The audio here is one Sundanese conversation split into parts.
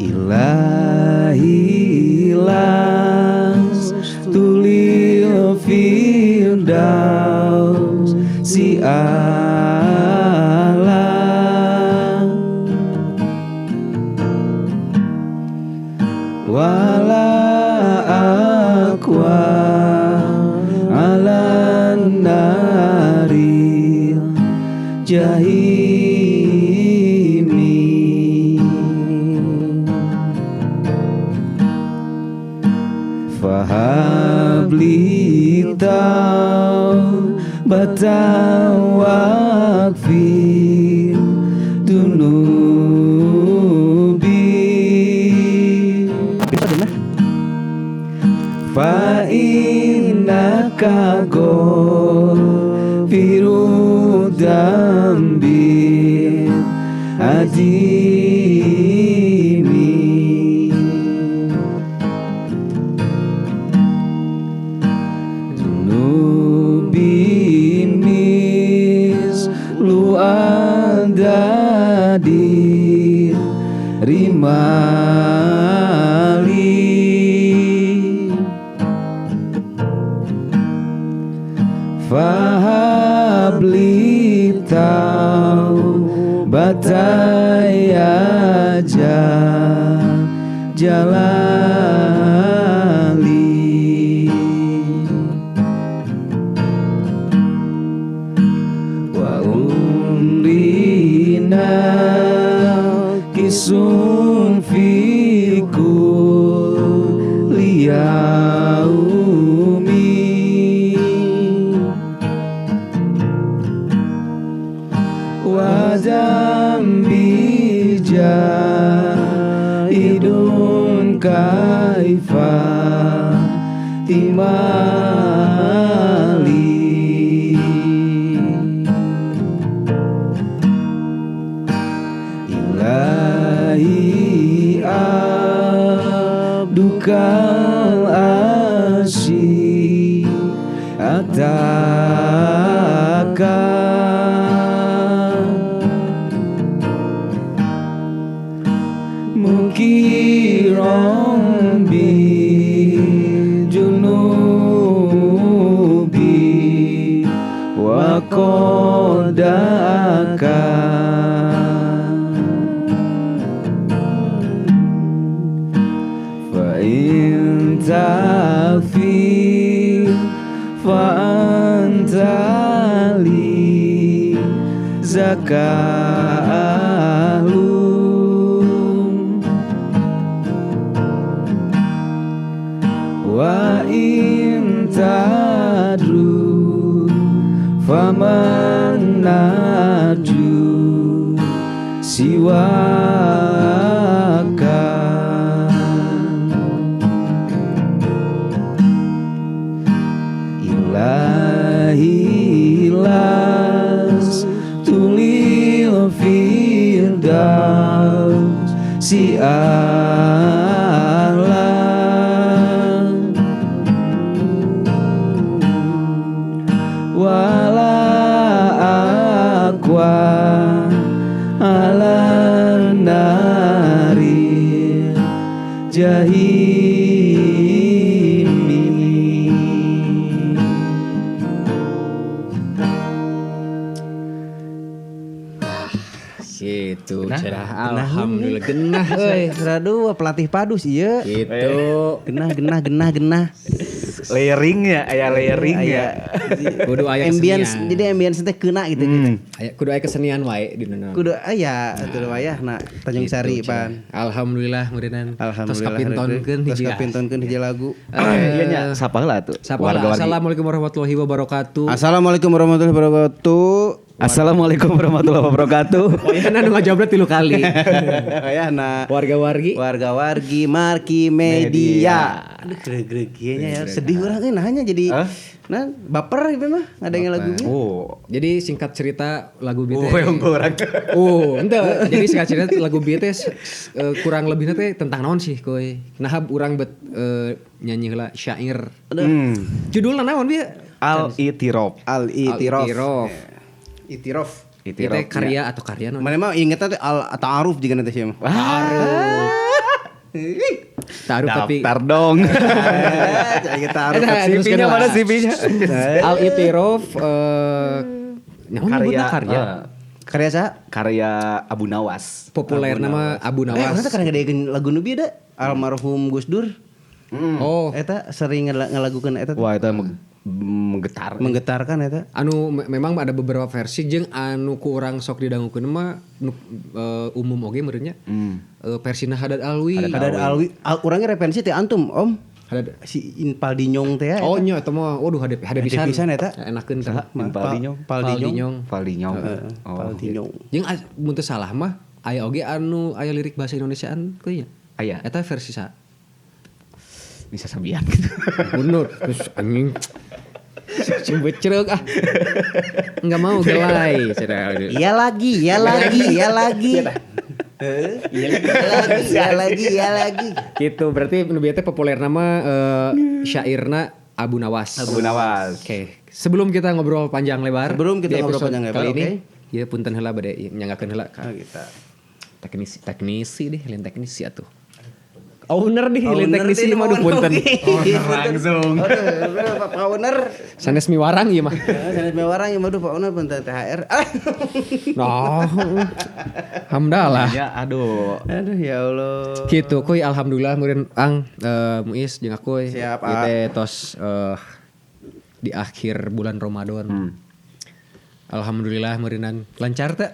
Ilahi lastu lil firdaus si ala wala aqwa ala naril jahimi fahabli taubatan waqfir dunubi fa innaka ghafiru dzambi azimi dunubi mislu adadi rimali fahabli taubatan ya jalali wa umrina kisun fi kulli yaumi wa zambi jaidun kaifa timali ilahi abdukal asyi ataka mukiron bi junubi wa qadaka fa in taghfir fa anta li zakalu wa in tadru faman narju siwaka ilahi lastu lil firdaus si ala wala aqwa ala naril jahimi. Gitu cerah, alhamdulillah genah euy. Radu pelatih padus ieu. Gitu. Genah genah genah genah. Layeringnya, aya layeringnya. Kudu aya ambience, jadi ambience teh keuna gitu gitu. Aya kudu aya kesenian wae di dunia. Kudu aya atuh wayahna Tanjung Sari pan. Alhamdulillah meureunnan. Alhamdulillah. Tos kapintonkeun hiji. Tos kapintonkeun hiji lagu. Iya nya sapa heula atuh. Assalamualaikum warahmatullahi wabarakatuh. Assalamualaikum warahmatullahi wabarakatuh. Assalamualaikum warahmatullahi wabarakatuh. Oh iya, nu ngajawabna 3 kali. Wayahna. Warga-wargi. Warga-wargi Marki Media. Aduh greg-greginya ya. Sedih urang euy nahanya jadi nah baper gitu mah ngadengin lagu ieu. Oh. Jadi singkat cerita lagu bieu teh. Oh, yang urang. Oh, henteu. Jadi singkat cerita lagu bieu teh kurang lebihna teh tentang naon sih koy. Nah urang bet nyanyi heula syair. Judulna naon bieu? Al-I'tiraf. Al-I'tiraf. Itiraf. Itiraf. Itu karya atau karya non? Mana mah ingetna teh al ta'aruf jigana teh sia mah. Ta'aruf. Taruh tapi Daftar dong. Cai taruh. CV-nya mana CV-nya? Al Itiraf karya karya. Karya sa? Karya Abu Nawas. Populer nama Abu Nawas. Urang teh kadang ngadegeun lagu nu bieu da almarhum Gus Dur. Oh, eta sering ngelagukeun eta. Wah, eta menggetar. Menggetarkan eta. Anu memang ada beberapa versi jeung anu ku urang sok didangukeun mah umum oge meureun nya. Versina Haddad Alwi. Haddad Alwi. Urangnya referensi teh antum, Om. Haddad si Paldinyong teh. Oh nya eta mah waduh hade pisan. Pisan eta. Enakeun teh. Paldinyong. Paldinyong. Paldinyong. Paldinyong. Jeung mun teu salah mah aya oge anu aya lirik bahasa Indonesiaan kuy nya. Aya. Eta versi sa. Bisa sambian gitu. Bener. Terus anjing. Cembecereuk ah. Enggak mau gelai. Iya lagi, iya lagi, iya lagi. Iya lagi, iya lagi, iya lagi. Gitu, berarti nu bieu teh populer nama syairna Abu Nawas. Abu Nawas. Oke. Sebelum kita ngobrol panjang lebar. Sebelum kita ngobrol panjang lebar, kali ini, ya punten heula bade nyanggakeun heula ka. Kita. Teknisi deh, lain teknisi atuh. Owner deh, lain teknisi mah aduh punten. Langsung. Pak owner. Sanes miwarang ieu mah. Sanes miwarang ieu mah aduh Pak owner punten THR. Nah. Alhamdulillah. Ya aduh. Aduh ya Allah. Gitu kuy alhamdulillah meureun Ang Muis jeung aku. Siap. Ieu tos di akhir bulan Ramadan. Alhamdulillah meureunan lancar teh.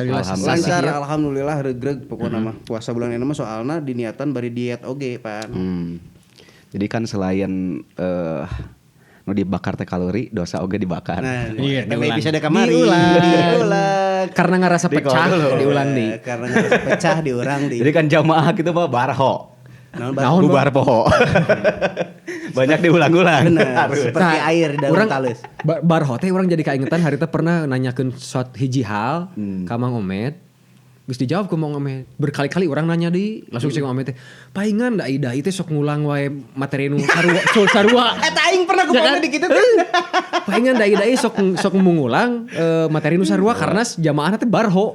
Lancar alhamdulillah regreg pokokna mah puasa bulan ini mah soalna diniatan bari diet oge pan. Jadi kan selain nu dibakar teh kalori, dosa oge dibakar. Nah, iya, tapi bisa ada kamari. Diulang. Karena ngerasa pecah diulang di. Karena ngerasa pecah diurang di. Jadi kan jamaah gitu mah barho. Naon bubar poho. Banyak diulang-ulang. Benar, seperti air di dalam talus. Barho teh urang jadi kaingetan harita pernah nanyakeun suatu hiji hal ka Mang Omed. Geus dijawab ku Mang Omed. Berkali-kali urang nanya deui, langsung si Mang Omed teh, "Paingan da dai teh sok ngulang wae materi nu sarua sarua." Eta aing pernah ku Mang Omed kitu teh. Paingan da dai sok ngulang materi nu sarua karena jamaahna teh barho.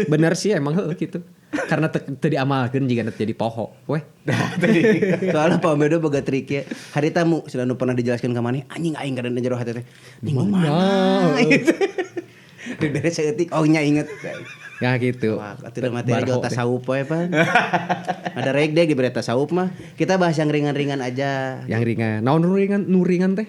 Bener sih emang heuh kitu. Karena teu diamalkeun jiga jadi poho weh. Soalnya Pak Omedo boga trik ya. Hari tamu sudah nu pernah dijelaskan ka maneh anjing aing kadang jero hati teh. Di mana? Beres saeutik oh nya inget. Ya gitu. Wah, atuh materi jauh tasawuf we pan. Ada rek deh dibere tasawuf mah. Kita bahas yang ringan-ringan aja. Yang ringan. Naon nu ringan? Nu ringan teh?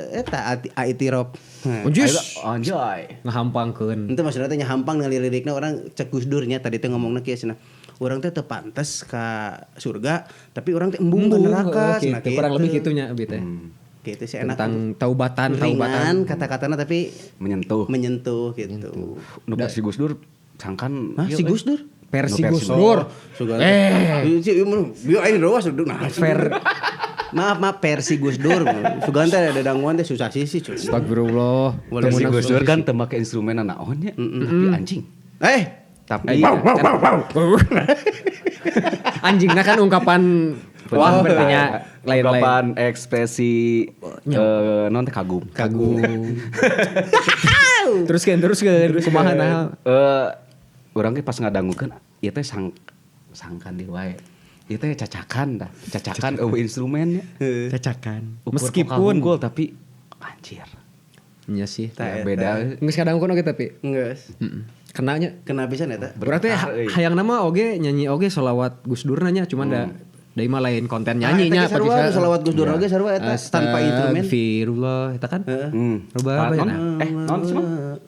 Eta aitirop. Anjis. Anjay. Ngahampangkeun. Itu maksudnya teh nyahampang dengan lirikna orang cek Gus Dur nya tadi teh ngomongna kieu cenah. Urang teh teu pantes ka surga, tapi urang teh embung ka neraka gitu. Kurang lebih kitu nya abi teh. Gitu sih enak. Tentang taubatan, ringan kata-katana tapi menyentuh. Menyentuh gitu. Nu versi Gus Dur sangkan Hah, si Gus Dur? Versi Gus Dur. Bieu aing rawas nah. Maaf versi Gus Dur. Sugan teh ada danguan teh susah sih cuy. Astagfirullah. Versi Gus Dur kan teu make instrumen naon nya, tapi anjing. Tapi anjingna kan ungkapan wah berarti lain-lain. Ungkapan ekspresi non teh kagum. Kagum. Terus kan kumaha nah. Urang ge pas ngadangukeun ieu teh sangkan deui wae. Ieu teh cacakan dah. Cacakan eueuh instrumennya. Cacakan. Meskipun gol tapi anjir. Nya sih. Beda. Geus ngadangukeun oge tapi. Geus. Kenanya. Kena pisan eta. Berarti hayang nama oge nyanyi oge solawat Gus Dur nanya cuman da da mah lain konten nyanyinya apa bisa solawat Gus Dur oge sarua eta tanpa instrumen. Astagfirullah eta kan. Rubah apa ya? Non semua.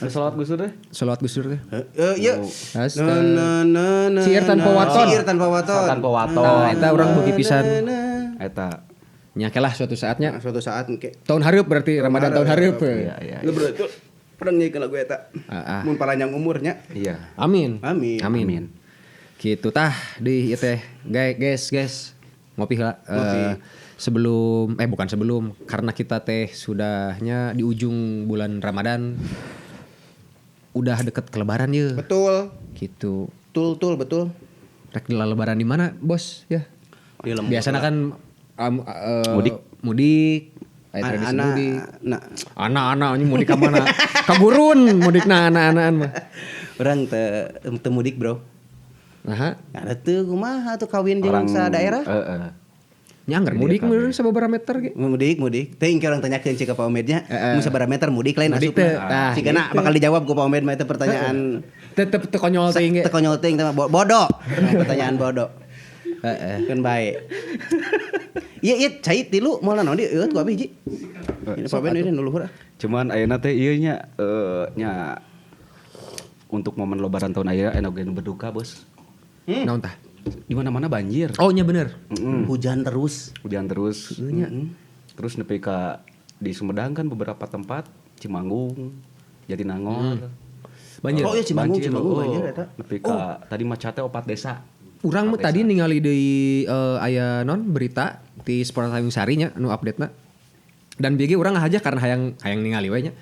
Solawat Gus Dur teh? Solawat Gus Dur teh. Iya. Syair tanpa waton. Syair tanpa waton. Tanpa waton. Nah, eta urang beuki pisan. Eta. Nyakelah suatu saatnya. Suatu saat engke. Tahun hareup berarti Ramadan tahun hareup. Iya. Lu berarti pernah nyanyikan lagu eta. Mun paranjang umurnya. Iya. Amin. Amin. Amin. Gitu tah di ieu teh. Guys, ngopi heula. Sebelum bukan sebelum karena kita teh sudahnya di ujung bulan Ramadan. Udah deket ke lebaran ye. Betul. Gitu. Betul betul. Rek di lebaran di mana, Bos? Ya. Di lembur. Biasanya kan mudik. Aya tradisi mudik. Anak-anak ini mudik ka mana? Ka gurun mudikna anak-anakan mah. Urang teu mudik, Bro. Nah, Ada tuh kumaha tuh kawin jeung sa daerah. Heeh. Nya anggar mudik meureun sababaraha meter ge. Mudik. Teuing ke orang tanyakeun cek ka Pak Omednya, mun sabaraha meter mudik lain Mudik asup. teh, tah, Sigana gitu. bakal dijawab ku Pak Omed mah eta pertanyaan. Tetep teu konyol teuing ge. Teu konyol teuing teh mah bodoh. Pertanyaan bodoh. Heeh. Keun bae. Iya iya cai tilu moal naon di eueut ku abi hiji. Ini Pak Omed ini nu luhur ah. Cuman ayeuna teh ieu nya nya untuk momen lebaran tahun ayeuna enak oge nu berduka, Bos. Naon tah? Di mana-mana banjir. Oh nya bener. Hujan terus. Hujan terus. Terus nepi ka di Sumedang kan beberapa tempat, Cimanggung, Jatinangor. Banjir. Oh iya Cimanggung, Cimanggung oh. banjir eta. Nepi ka tadi maca teh 4 desa. Urang mah tadi ningali deui aya non berita di Sport Tanjung Sari nya nu update-na. Dan BG urang aja karena hayang ningali we nya.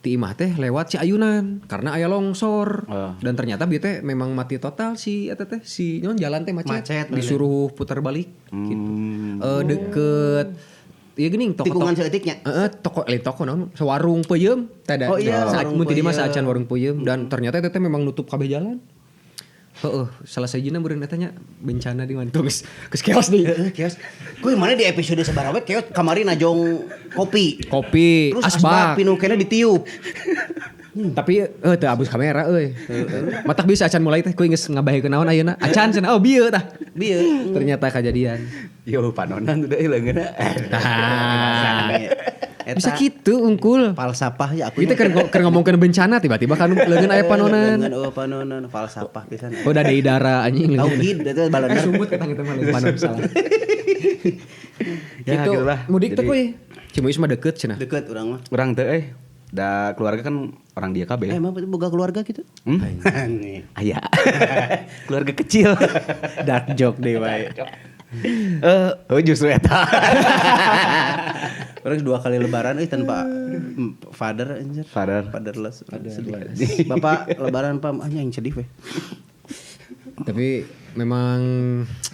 Ti imah teh lewat Ciayunan karena aya longsor. Dan ternyata bieu teh memang mati total si eta teh si non jalan teh macet disuruh putar balik gitu. Deket ieu geuning toko Tikungan saeutiknya. Heeh, toko lain toko naon warung peuyeum teh ada. Oh iya, saat warung mun ti di mah peuyeum. saacan warung peuyeum dan ternyata eta teh memang nutup kabeh jalan. Heeh, salah sajina meureun eta nya bencana di mana tuh geus chaos deui. Heeh, chaos. Kuy mana di episode sabaraha we chaos kamari najong kopi. Kopi, Terus asbak asbak. pinu kene ditiup. Tapi teu abus kamera euy. Matak bisa acan mulai teh kuy geus ngabahekeun naon ayeuna. Acan cenah oh bieu tah. Bieu. Ternyata kejadian. Yo panonan udah leungeunna. Tah. Eta Bisa gitu unggul. Falsafah ya aku. Kita keur ngomongkeun bencana tiba-tiba kan leungeun aya panonan. Leungeun eueuh panonan falsafah pisan. Oh da deui dara anjing leungeun. Tauhid eta balanar. Sumut ketang eta mah lain panon salah. Ya, Gitu gitulah. mudik teh Jadi- kuy. Cimuis mah deket cenah. Deket urang mah. Urang teh da keluarga kan orang dia kabeh. Emang boga keluarga gitu? Nih. Aya. Keluarga kecil. Dark joke deh wae. Oh justru eta. Orang 2 kali lebaran euy tanpa father anjir. Father. Fatherless. Sedih. Bapak lebaran pam anjing sedih we. Tapi memang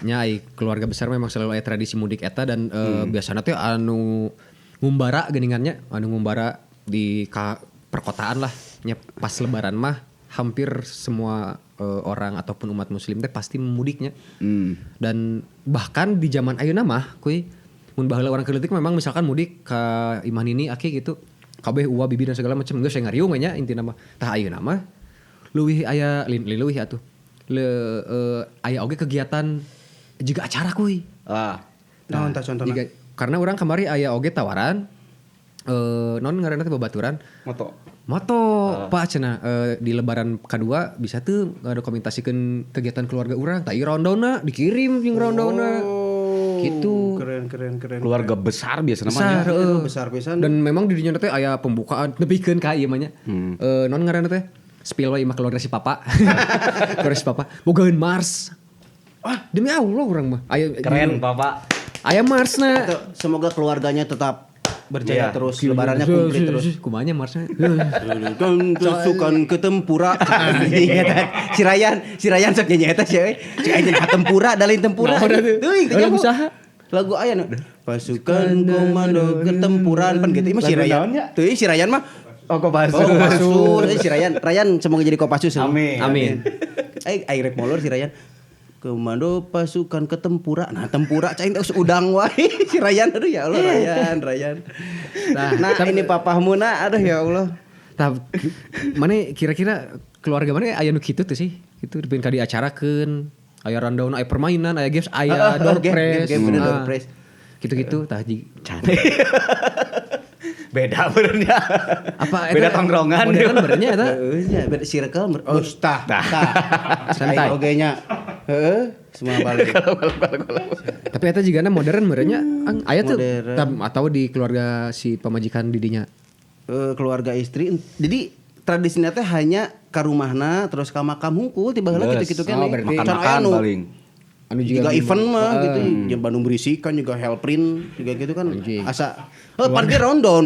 nya ai keluarga besar memang selalu aya tradisi mudik eta dan biasana teh anu ngumbara geuningannya, anu ngumbara di perkotaan lah nya pas lebaran mah hampir semua orang ataupun umat muslim teh pasti mudiknya. Dan bahkan di zaman ayeuna mah kuy mun baheula orang keleutik memang misalkan mudik ka imah nini aki gitu kabeh uwa bibi dan segala macam geus ngariung we nya intina mah. Tah ayeuna mah leuwih aya leuwih atuh. Aya oge kegiatan juga acara kuy. Ah. Naon tah contohna? Karena orang kamari aya oge tawaran non ngaranna teh babaturan Moto Pak cenah di lebaran kedua bisa tuh ngadokumentasikeun kegiatan keluarga urang tah ieu rundown-na dikirim jeung rundown-na. Gitu. Keren. Keluarga besar biasa namanya. Besar, Besar pisan. Dan memang di dinya teh aya pembukaan nepikeun ka ieu mah nya. Non ngaranna teh spill we imah keluarga si papa. Keluarga si papa bogaeun Mars. Ah, demi Allah urang mah. Aya Keren Papa. Aya Marsna. Semoga keluarganya tetap berjaya Iya. terus, lebarannya komplit terus. Kumanya Marsnya. Pasukan ketempura. Si Ryan sok nyanyi eta sih we. Cik aing ka tempura, da lain tempura. Teuing teh Lagu saha? Lagu aya nu. Pasukan komando ketempuran pan gitu. Ieu mah si Ryan. Teuing si Ryan mah. Oh Kopassus. Oh, Kopassus. Si Ryan, Ryan semoga jadi Kopassus. Amin. Amin. Aing aing rek molor si Ryan. Komando pasukan ketempura. Nah, tempura cai teh udang wae si Ryan. Aduh ya Allah Ryan. Nah, ini papahmu na aduh ya Allah. Tah mana kira-kira keluarga mana aya nu kitu teh sih? Gitu dipikeun ka diacarakeun, aya rundown, aya permainan, aya games, aya door prize. Game bener door prize. Gitu-gitu tah Beda benernya. Apa beda tongkrongan modern benernya eta? Heeh, nya beda circle. Oh, tah. Santai. Oge nya. Heeh, semua balik. Tapi eta jigana modern merenya aya tuh atau di keluarga si pamajikan didinya. Keluarga istri. Jadi tradisinya teh hanya ka rumahna terus ka makam hungkul tiba heula gitu-gitu kan. Oh, berarti makan-makan paling. Anu juga event mah gitu, jeung Bandung berisikan juga Hellprint juga gitu kan. Asa pan ge rondon.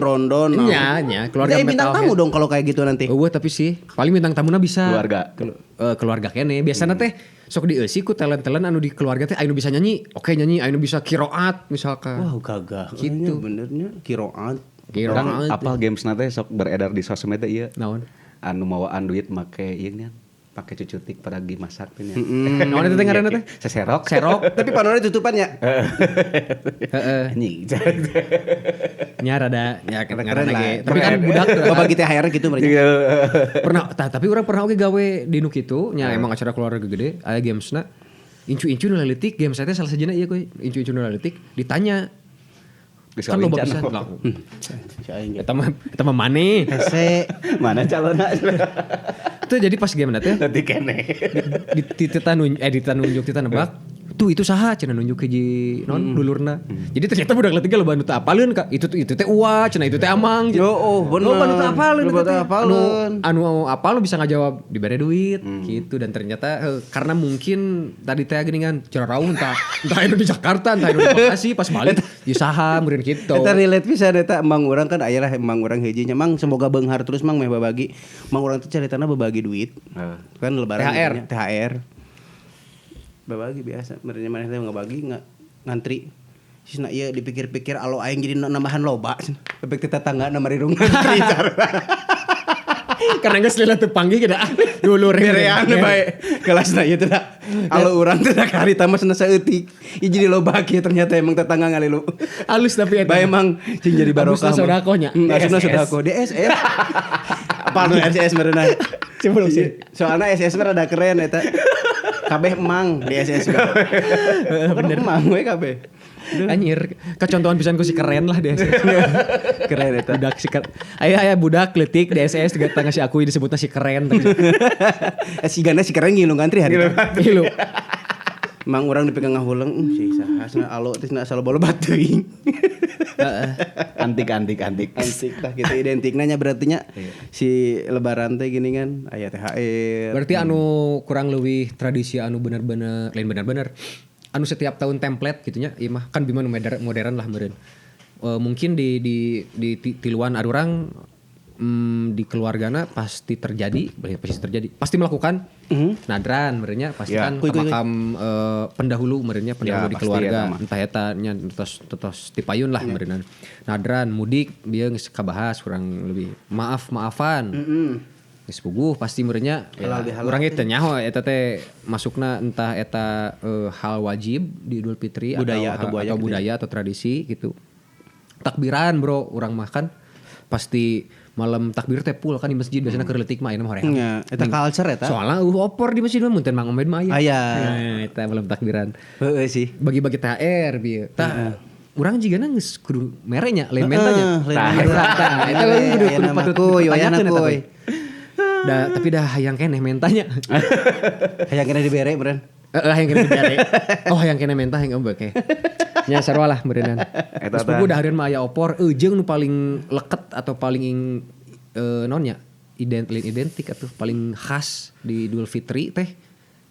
Nya, keluarga bintang tamu dong kalau kayak gitu nanti. Eueuh tapi sih paling bintang tamuna bisa keluarga. Keluarga kene biasana teh sok dieusi ku talent-talent anu di keluarga teh anu bisa nyanyi, oke nyanyi, anu bisa kiroat misalkan. Wah, gagah. Gitu. Benernya kiroat. Urang apal gamesna teh sok beredar di sosmed teh ieu. Naon? Anu mawaan duit make ieu nian. Pakai cucutik pada lagi masak teh nya. Naon eta teh ngaranna teh? Seserok. Serok. Tapi panona ditutupan ya. Heeh. Anjing. Nya rada ya Keren ngaranna lah. ge. Tapi kan budak tuh. Babagi THR gitu mereka. Pernah tapi orang pernah oge gawe di nu kitu nya emang acara keluarga gede aya gamesna. Incu-incu nu leutik games teh salah sajina ieu kuy. Incu-incu nu leutik ditanya. Geus Kan loba kawin pisan. can. Lah. Eta mah maneh. Hese. Mana calonna? Tuh jadi pas game teh Nanti kene. di tita nunjuk tita nebak tuh itu saha cenah nunjuk hiji non dulurna. Jadi ternyata budak leutik loba nu teu apaleun ka itu teh uwa cenah itu teh amang. Yo, oh, bener. Loba nu teu apaleun Loba eta teh. teu apaleun. Anu apal nu bisa ngajawab dibere duit gitu dan ternyata karena mungkin tadi teh gini kan cara raung entah entah di Jakarta entah di Bekasi pas balik ya saha meureun kitu. Eta relate pisan eta emang urang kan aya lah emang urang hiji nya mang semoga beunghar terus mang meh babagi. Mang urang teh caritana babagi duit. Kan lebaran THR. gitu nya, THR. Babagi biasa merenya maneh teh ngabagi ngantri. Sisna ieu dipikir-pikir alo aing jadi nambahan loba. Bebek teh tetangga marirung ngantri. Karena geus lila teu panggih kita dulur Berean bae kelasna ieu teh da. Alo urang teh da karita mah cenah saeutik. Ieu jadi loba kieu ternyata emang tetangga ngalilu. Halus tapi eta. Bae emang cing jadi barokah. Abusna sodakoh nya. Asupna sodakoh DSS. Apa nu SS meureunan? Coba lu sih. Soalna SS mah rada keren eta. Kabeh emang di SS. Bener emang we kabeh. Anjir, kecontohan pisan ku si keren lah di SS. Keren eta. Budak si keren. Aya budak leutik di SS tengah si aku disebutna si keren. Si gana si keren ngilu ngantri hari. Ngilu. Mang urang dipegang ngahuleng, si saha cenah alo teh cenah asal loba teuing. Antik. Antik tah gitu identikna nya berarti nya si lebaran teh gini kan aya THR. Berarti anu kurang leuwih tradisi anu bener-bener lain bener-bener anu setiap tahun template gitu nya ieu mah kan bima nu modern lah meureun. Mungkin di tiluan arurang di keluargana pasti terjadi, pasti melakukan nadran merenya pasti kan Kuy, kuy, kuy. makam pendahulu merenya pendahulu Ya, di pasti keluarga eta mah. entah eta nya tos tipayun lah meureunan. Nadran mudik dia geus kabahas kurang lebih maaf-maafan. Geus puguh pasti merenya ya, urang teh nyaho eta teh masukna entah eta hal wajib di Idul Fitri Budaya atau atau budaya atau tradisi gitu. Takbiran bro urang mah kan pasti malam takbir teh full kan di masjid biasanya keur leutik mah ayeuna mah hoream. Nya, eta culture eta. Soalnya opor di masjid mah mun teu Mang Omed mah aya. Aya. Nah, eta malam takbiran. Heeh sih. Bagi-bagi THR bieu. Tah urang jigana geus kudu mere nya lain mentanya. Lain Tah menta. eta eta kudu Ayeuna mah patut kuy, dipertanyakeun wayahna eta kuy. teh. Tapi dah hayang keneh mentanya. Hayang kena dibere meureun. Heeh hayang keneh dibere. Oh hayang keneh mentah hayang eueuh ke. Nya sarua lah meureunnan. Eta Geus puguh dahareun mah aya opor jeung nu paling leket atau paling naon nya identik atau paling khas di Idul Fitri teh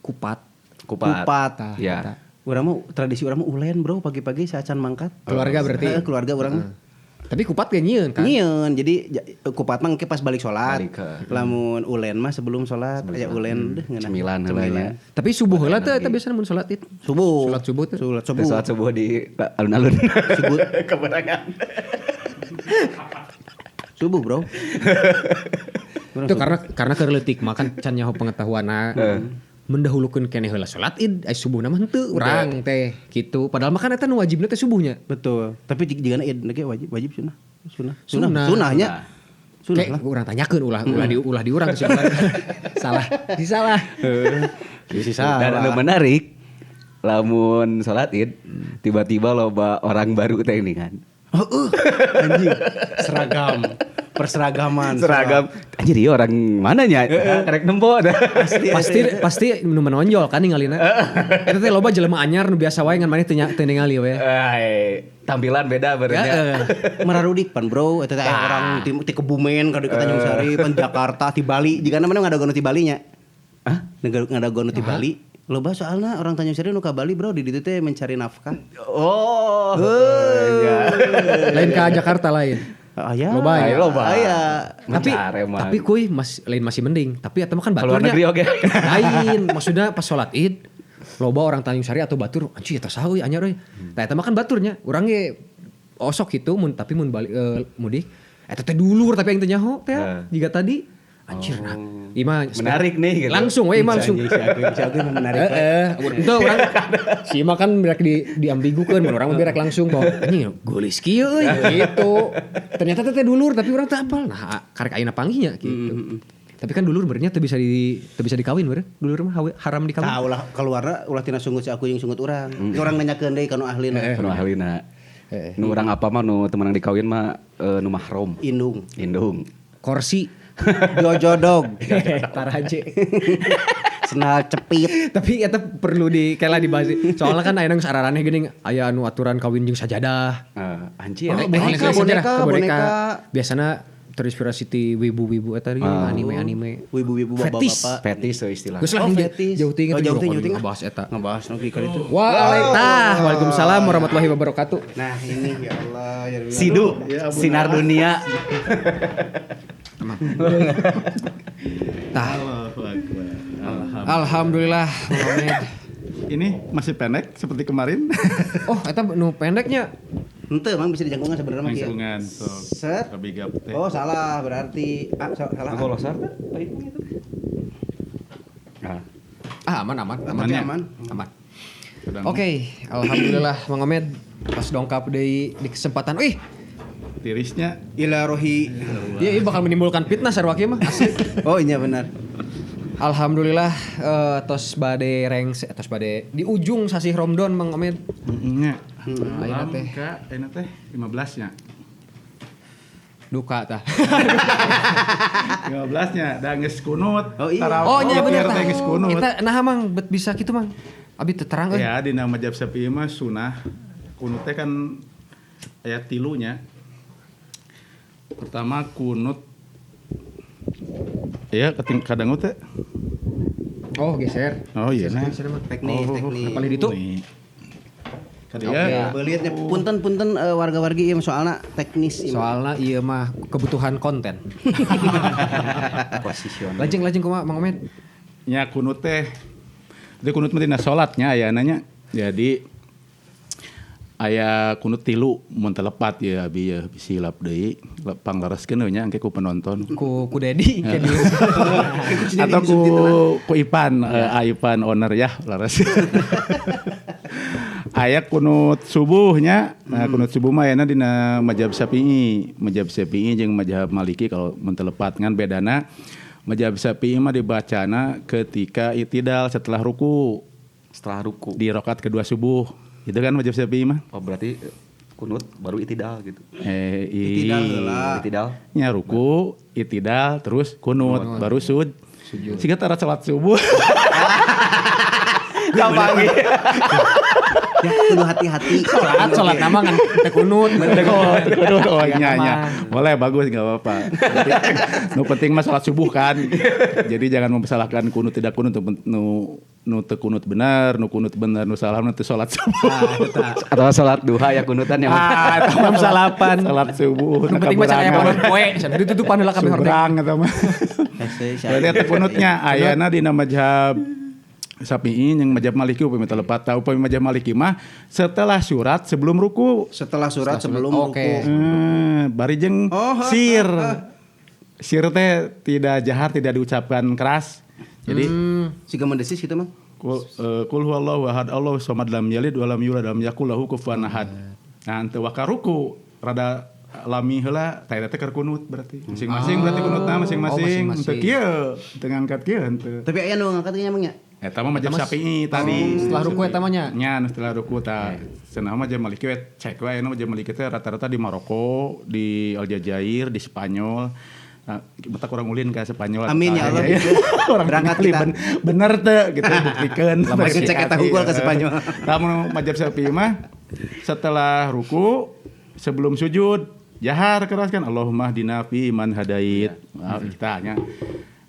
kupat. Kupat. Ya. Urang mah tradisi urang mah ulen bro pagi-pagi saacan mangkat. Keluarga berarti. Heeh, keluarga urang mah. Tapi kupat ge nyieun kan? Nyieun, jadi kupat mah engke pas balik salat. Balik ke. Lamun ulen mah sebelum salat aya ulen deh ngeunah. Cemilan heula nya. Tapi subuh heula teh eta biasana mun salat itu. Subuh. Salat subuh teh. Salat subuh. Salat subuh di alun-alun. Subuh. Keberangan. Subuh, bro. Itu karena keur leutik mah kan can nyaho pengetahuanna. Mendahulukeun keneh heula salat Id, ai subuhna mah henteu urang teh gitu. Padahal mah kan eta nu wajibna teh subuhnya. Betul. Tapi jigana Id ge wajib wajib sunah. Sunah. Sunah. Sunahnya. Sunah Kayak lah. urang tanyakeun ulah di urang kesimpulan. Salah. Disalah. Bisa Dan anu menarik lamun salat Id tiba-tiba loba orang baru teh ini kan. Anjing. Seragam. Perseragaman. Seragam. Anjir ieu orang mana nya? Karek nempo. Pasti nu menonjol kan ningalina. Eta teh loba jelema anyar nu biasa wae ngan maneh teu ningali we. Tampilan beda berarti. Merarudik pan bro, eta teh orang ti Kebumen ka di Tanjung Sari, pan Jakarta, ti Bali. Jigana mana ngadagono ti Bali nya? Hah? Ngadagono ti Bali. Loba soalna orang Tanjung Sari nu ka Bali bro, di ditu teh mencari nafkah. Oh. Iya. Lain ka Jakarta lain. Aya. Loba ya? Loba. Aya. Tapi kuy masih mending. Tapi eta mah kan Keluar baturnya. negeri oge. Lain, maksudnya pas sholat Id loba orang Tanjung Sari atau batur, anjir eta saha euy anyar euy. Tah eta mah kan baturnya. Urang ge osok gitu mun tapi mun balik mudik eta teh dulur tapi aing teh nyaho teh. Jiga tadi Anjir nah. Ima menarik nih gitu. Langsung we langsung. Si Aguy menarik. Heeh. Urang si Ima kan rek diambigukeun mun urang mah rek langsung bahwa anjing geulis kieu euy gitu. Ternyata teh dulur tapi urang teu apal. Nah, karek ayeuna panggihnya gitu. Tapi kan dulur berenya teu bisa dikawin beureun. Dulur mah haram dikawin. Tah ulah keluarna ulah tina sungut si Aguy jeung sungut urang. Urang nanyakeun deui ka nu ahlina. Nu ahlina. Nu urang apa mah nu teu meunang dikawin mah nu mahram. Indung. Korsi. Jojodog. Taraje. Senal cepit. Tapi eta perlu di kela dibahas. Soalnya kan aya nu sararaneh geuning aya anu aturan kawin jeung sajadah. Anjir. Oh, boneka. Biasana terinspirasi ti wibu-wibu eta anime-anime. Wibu-wibu bapak-bapak. Fetis istilah. Geus lah jauh tinggi ngebahas eta. Ngebahas nu kali itu. Waalaikumsalam warahmatullahi wabarakatuh. Nah, ini ya Allah ya Allah. Sidu, sinar dunia. Tah. Alhamdulillah. Ini masih pendek seperti kemarin. Oh, eta nu pendeknya. Henteu emang bisa dijangkungan sebenarnya mah kieu. Jangkungan sok. Set. Oh, salah berarti. Salah. Golosar teh itu. Aman. Aman. Oke, alhamdulillah Mang Omed pas dongkap deui di kesempatan. Ih, tirisnya ila rohi. Iya, bakal menimbulkan fitnah sarua kieu mah asli. Oh, iya benar. Alhamdulillah tos bade rengse tos bade di ujung sasih Ramadan Mang Omed. Nya. Ayeuna teh ka ayeuna teh 15 nya. Duka tah. 15 nya da geus kunut. Oh iya. Oh nya bener tah. Geus kunut. Eta naha Mang bet bisa kitu Mang. Abi teu terang euy. Ya dina mazhab Syafi'i mah sunah kunut teh kan aya tilunya. Pertama kunut ya kadang teh. Oh geser. Oh iya nah. Teknis. Paling ditu. Kadieu. Beuliatnya punten warga-wargi ieu soalna teknis ieu. Soalna ieu mah kebutuhan konten. Posisioner. Lajeng kumaha Mang Omed? Nya kunut teh. Jadi kunut mah dina salatnya aya nanya. Jadi aya kunut tilu mun teu lepat ya abi ya bisi lap deui panglereskeun we nya engke ku penonton. Ku Dedi ke dieu. Atau ku Ipan, Ipan owner ya leres. Aya kunut subuhnya. Nah, kunut subuh mah ayana dina mazhab Syafi'i. Mazhab Syafi'i jeung mazhab Maliki kalau mun teu lepat ngan bedana mazhab Syafi'i mah dibacana ketika itidal setelah ruku. Setelah ruku di rakaat kedua subuh. Itu kan mazhab Syafi'i mah. Oh berarti kunut baru itidal gitu. Itidal heula. Itidal. Nya ruku, itidal terus kunut, baru sujud. Siga tara salat subuh. Gampang. Ya kudu hati-hati. Salat nama kan teu kunut. Teu kunut. Oh nya nya. Boleh bagus enggak apa-apa. Nu penting mah salat subuh kan. Jadi jangan mempersalahkan kunut tidak kunut, nu teu kunut benar, nu kunut benar, nu salah nu teu salat subuh. Atau salat duha ya kunutan ya. Ah, eta mah salapan. Salat subuh. Nu penting mah can aya panon poe, ditutupan heula kabeh hordeng eta mah. Berarti teu kunutnya ayana dina mazhab Syafi'i yang mazhab Maliki upami teu lepat tahu upami mazhab Maliki mah setelah surat sebelum ruku. Setelah surat sebelum ruku. Bari jeung sir. Sir teh tidak jahar, tidak diucapkan keras. Jadi siga mendesis kitu mah. Kul huwallahu ahad, Allahu samad, lam yalid wa lam yulad wa lam yakul lahu kufuwan ahad. Nah, teu waka ruku rada lami heula teh teh keur kunut berarti. Masing-masing berarti kunutna masing-masing. Teu kieu, teu ngangkat kieu henteu. Tapi aya nu ngangkat nya emang nya? Eta mah mazhab Syafi'i tadi. Setelah ruku eta mah nya. Nya setelah ruku ta. Cenah mah mazhab Maliki we cek we aya mazhab Maliki teh rata-rata di Maroko, di Aljazair, di Spanyol. Nah, kita kurang ulin ke Spanyol. Amin ya Allah. Orang berangkat kita. Bener teu gitu buktikeun. Lamun cek eta hungkul ke Spanyol. Lamun mazhab Syafi'i mah setelah ruku sebelum sujud jahar keras kan Allahumma hdina fi man hadait. Nah, kita nya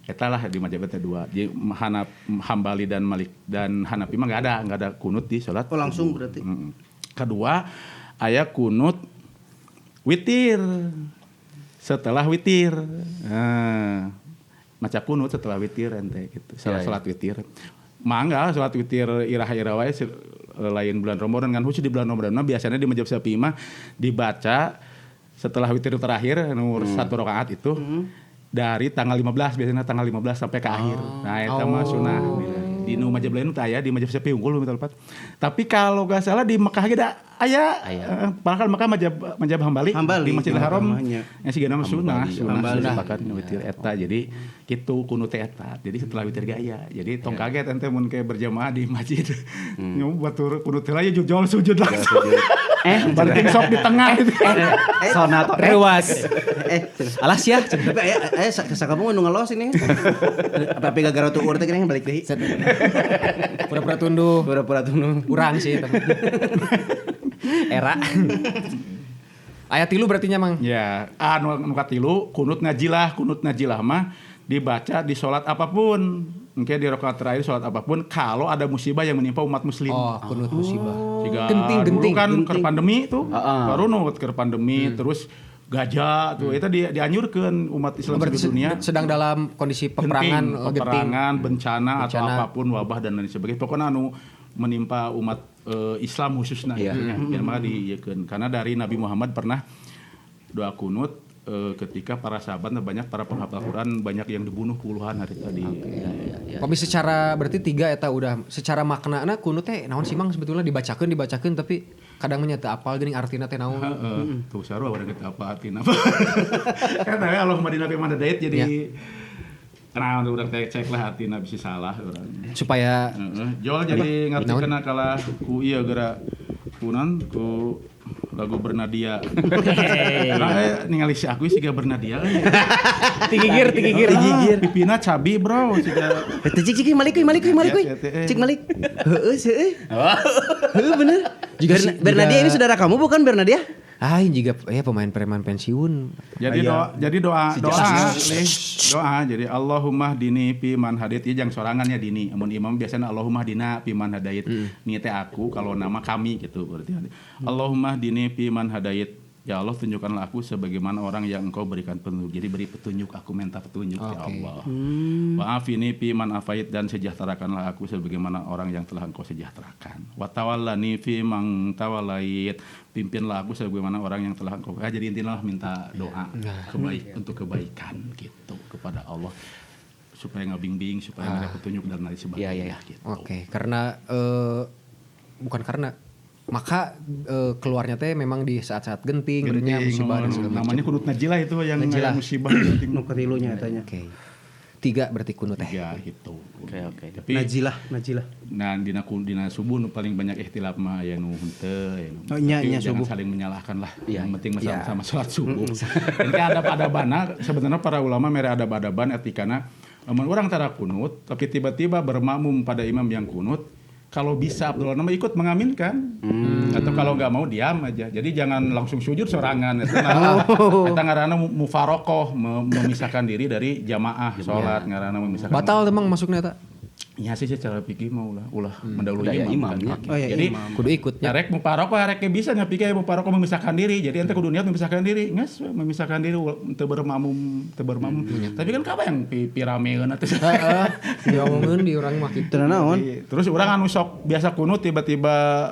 eta lah di mazhab teh dua. Di Hanaf, Hambali dan Malik dan Hanafi mah enggak ada kunut di salat. Oh langsung berarti. Kedua, aya kunut witir. Setelah witir. Nah, maca kunut setelah witir ente gitu. Salat witir. Mangga salat witir irah-irah wae lain bulan Ramadan kan khusus di bulan Ramadan mah biasanya di mazhab Syafi'i mah dibaca setelah witir terakhir nomor 1 rakaat itu. Dari tanggal 15 biasanya tanggal 15 sampai ke akhir. Nah, eta mah sunah. Di nu majab lain teh aya, di majab Syafi'i unggul minta lepat. Tapi kalau gak salah di Mekah ge da aya. Bahkan Mekah majab Hambali di Masjidil Haram. Nya sigana mah sunah, sunah sepakat witir eta. Jadi kitu kunut teh eta. Jadi setelah witir ge aya. Jadi tong kaget ente mun ke berjamaah di masjid. Nyoba batur kunut heula ya jujol sujud langsung. Banting sok di tengah gitu. Sonat rewas. Alas ya. Tapi aya sakamu nu ngelos ini. Apa gara-gara tuur teh geuning balik deui. Pura-pura tunduh. Pura-pura tunduh. Urang sih tapi. Era. Ayat 3 berarti nya Mang. Ya, anu katilu kunut najilah mah dibaca di salat apapun. Engke di rakaat terakhir salat apapun kalau ada musibah yang menimpa umat muslim. Oh, kunut musibah. Genting. Kan keur pandemi tuh. Baru nu keur pandemi terus gajah tuh itu dianjurkan umat Islam seluruh dunia sedang dalam kondisi peperangan, genting, bencana atau apapun wabah dan lain sebagainya. Pokoknya anu menimpa umat Islam khususnya gitu nya. Biar mah diieukeun karena dari Nabi Muhammad pernah doa kunut ketika para sahabat banyak para penghafal Quran banyak yang dibunuh puluhan hari tadi. Tapi secara berarti 3 eta udah secara maknana kunut teh naon sih Mang sebetulnya dibacakeun tapi kadang mah teu apal geuning artina teh naon. Tuh sarua urang teu apa artina. Kan teh Allahumma dina fi man hadait jadi nah urang teh cek lah artina bisa salah urang. Supaya Jol jadi ngartikeun kalah ku ieu geura kunan ku lagu Bernadia. Nah, ningali si aku siga Bernadia. Tinggi gir. Pipina cabi, bro. Siga. Teh cik malik kuy. Cik malik. Heeh, heeh. Heeh bener. Bernadia ini saudara kamu bukan Bernadia? Ah, ini juga ya pemain preman pensiun. Jadi doa. Jadi Allahumma dini fi man hadait. Ieu jang sorangannya dini. Amun imam biasanya Allahumma dina fi man hadait. Ni teh aku kalau nama kami gitu berarti. Allahumma dini fi man hadait. Ya Allah tunjukkanlah aku sebagaimana orang yang engkau berikan petunjuk. Jadi beri petunjuk, aku minta petunjuk ya Allah. Wa'afini fi man afait, dan sejahterakanlah aku sebagaimana orang yang telah engkau sejahterakan. Wa tawallani fi man tawallait, pimpinlah aku sebagaimana orang yang telah engkau. Jadi intinya lah minta doa untuk kebaikan gitu kepada Allah supaya ngabimbing, supaya ada petunjuk dan lain sebagainya. Gitu. Oke, karena bukan karena maka keluarnya teh memang di saat-saat genting, musibah dan segala macam. Namanya kunut najilah itu yang musibah genting. Nu katilunya etanya. Oke. 3 berarti kunut teh. 3 gitu. Oke. Tapi najilah. Nah, dina subuh nu paling banyak ikhtilaf mah aya nu henteu, aya nu. Oh, nya jangan subuh. Saling menyalahkan lah. Yang penting mah sama-sama salat subuh. Ini kan adab-adabana sebenarnya para ulama mere adab-adaban etikana lamun urang tara kunut tapi tiba-tiba bermakmum pada imam yang kunut, kalau bisa Abdullah nama ikut mengaminkan atau kalau nggak mau diam aja. Jadi jangan langsung sujud sorangan. Eta ngaranna mufarokoh, memisahkan diri dari jamaah salat ngaranna memisahkan. Batal emang masuknya eta? Ya sih secara fikih mau ulah mendahului imam. Imamnya. Oh, ya, jadi imam. Kudu ikut. Rek mufarokoh rek bisa nya pikir mufarokoh memisahkan diri. Jadi ente kudu niat memisahkan diri. Geus memisahkan diri teu bermakmum, teu bermakmum. Tapi kan kabayang pirameun atuh. Heeh. Diomongkeun di urang mah kitu. Teu naon. Terus urang anu sok biasa kunut tiba-tiba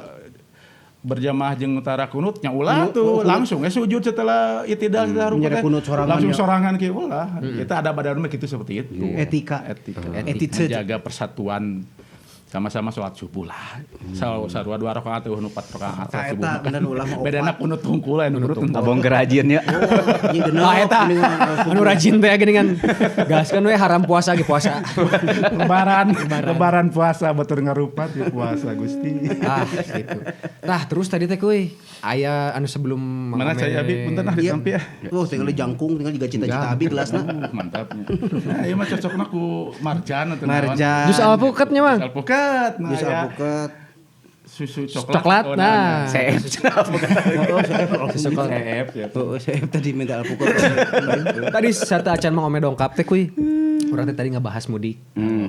berjamaah jeung utara kunut nya ulah tuh langsung sujud setelah itidal setelah rukuk langsung sorangan kieu ulah. Kita ada badan mah gitu seperti itu. Etika. Menjaga persatuan sama-sama sholat subuh lah. Sarua 2 rakaat eueuh nu 4 rakaat salat subuh. Eta bener ulah mah opat. Bedana kunut hungkul anu kunut abong kerajin ya. Ah eta anu rajin teh geuningan gaskeun we haram puasa ge puasa. Lebaran puasa batur ngarupat di puasa Gusti. Ah gitu. Tah terus tadi teh kuy aya anu sebelum mana cai abi punten ah ditampi ah. Oh tinggal jangkung tinggal juga cita-cita abi gelasna. Mantapnya. Nah ieu mah cocokna ku marjan atau marjan. Jus alpukat nya Mang. Jus alpukat. Nah, jus alpukat. Susu coklat. Nah. CF. CF ya. Oh, CF tadi minta alpukat. Tadi satu acan Mang Ome dongkap teh kuy. Urang teh tadi ngebahas mudik.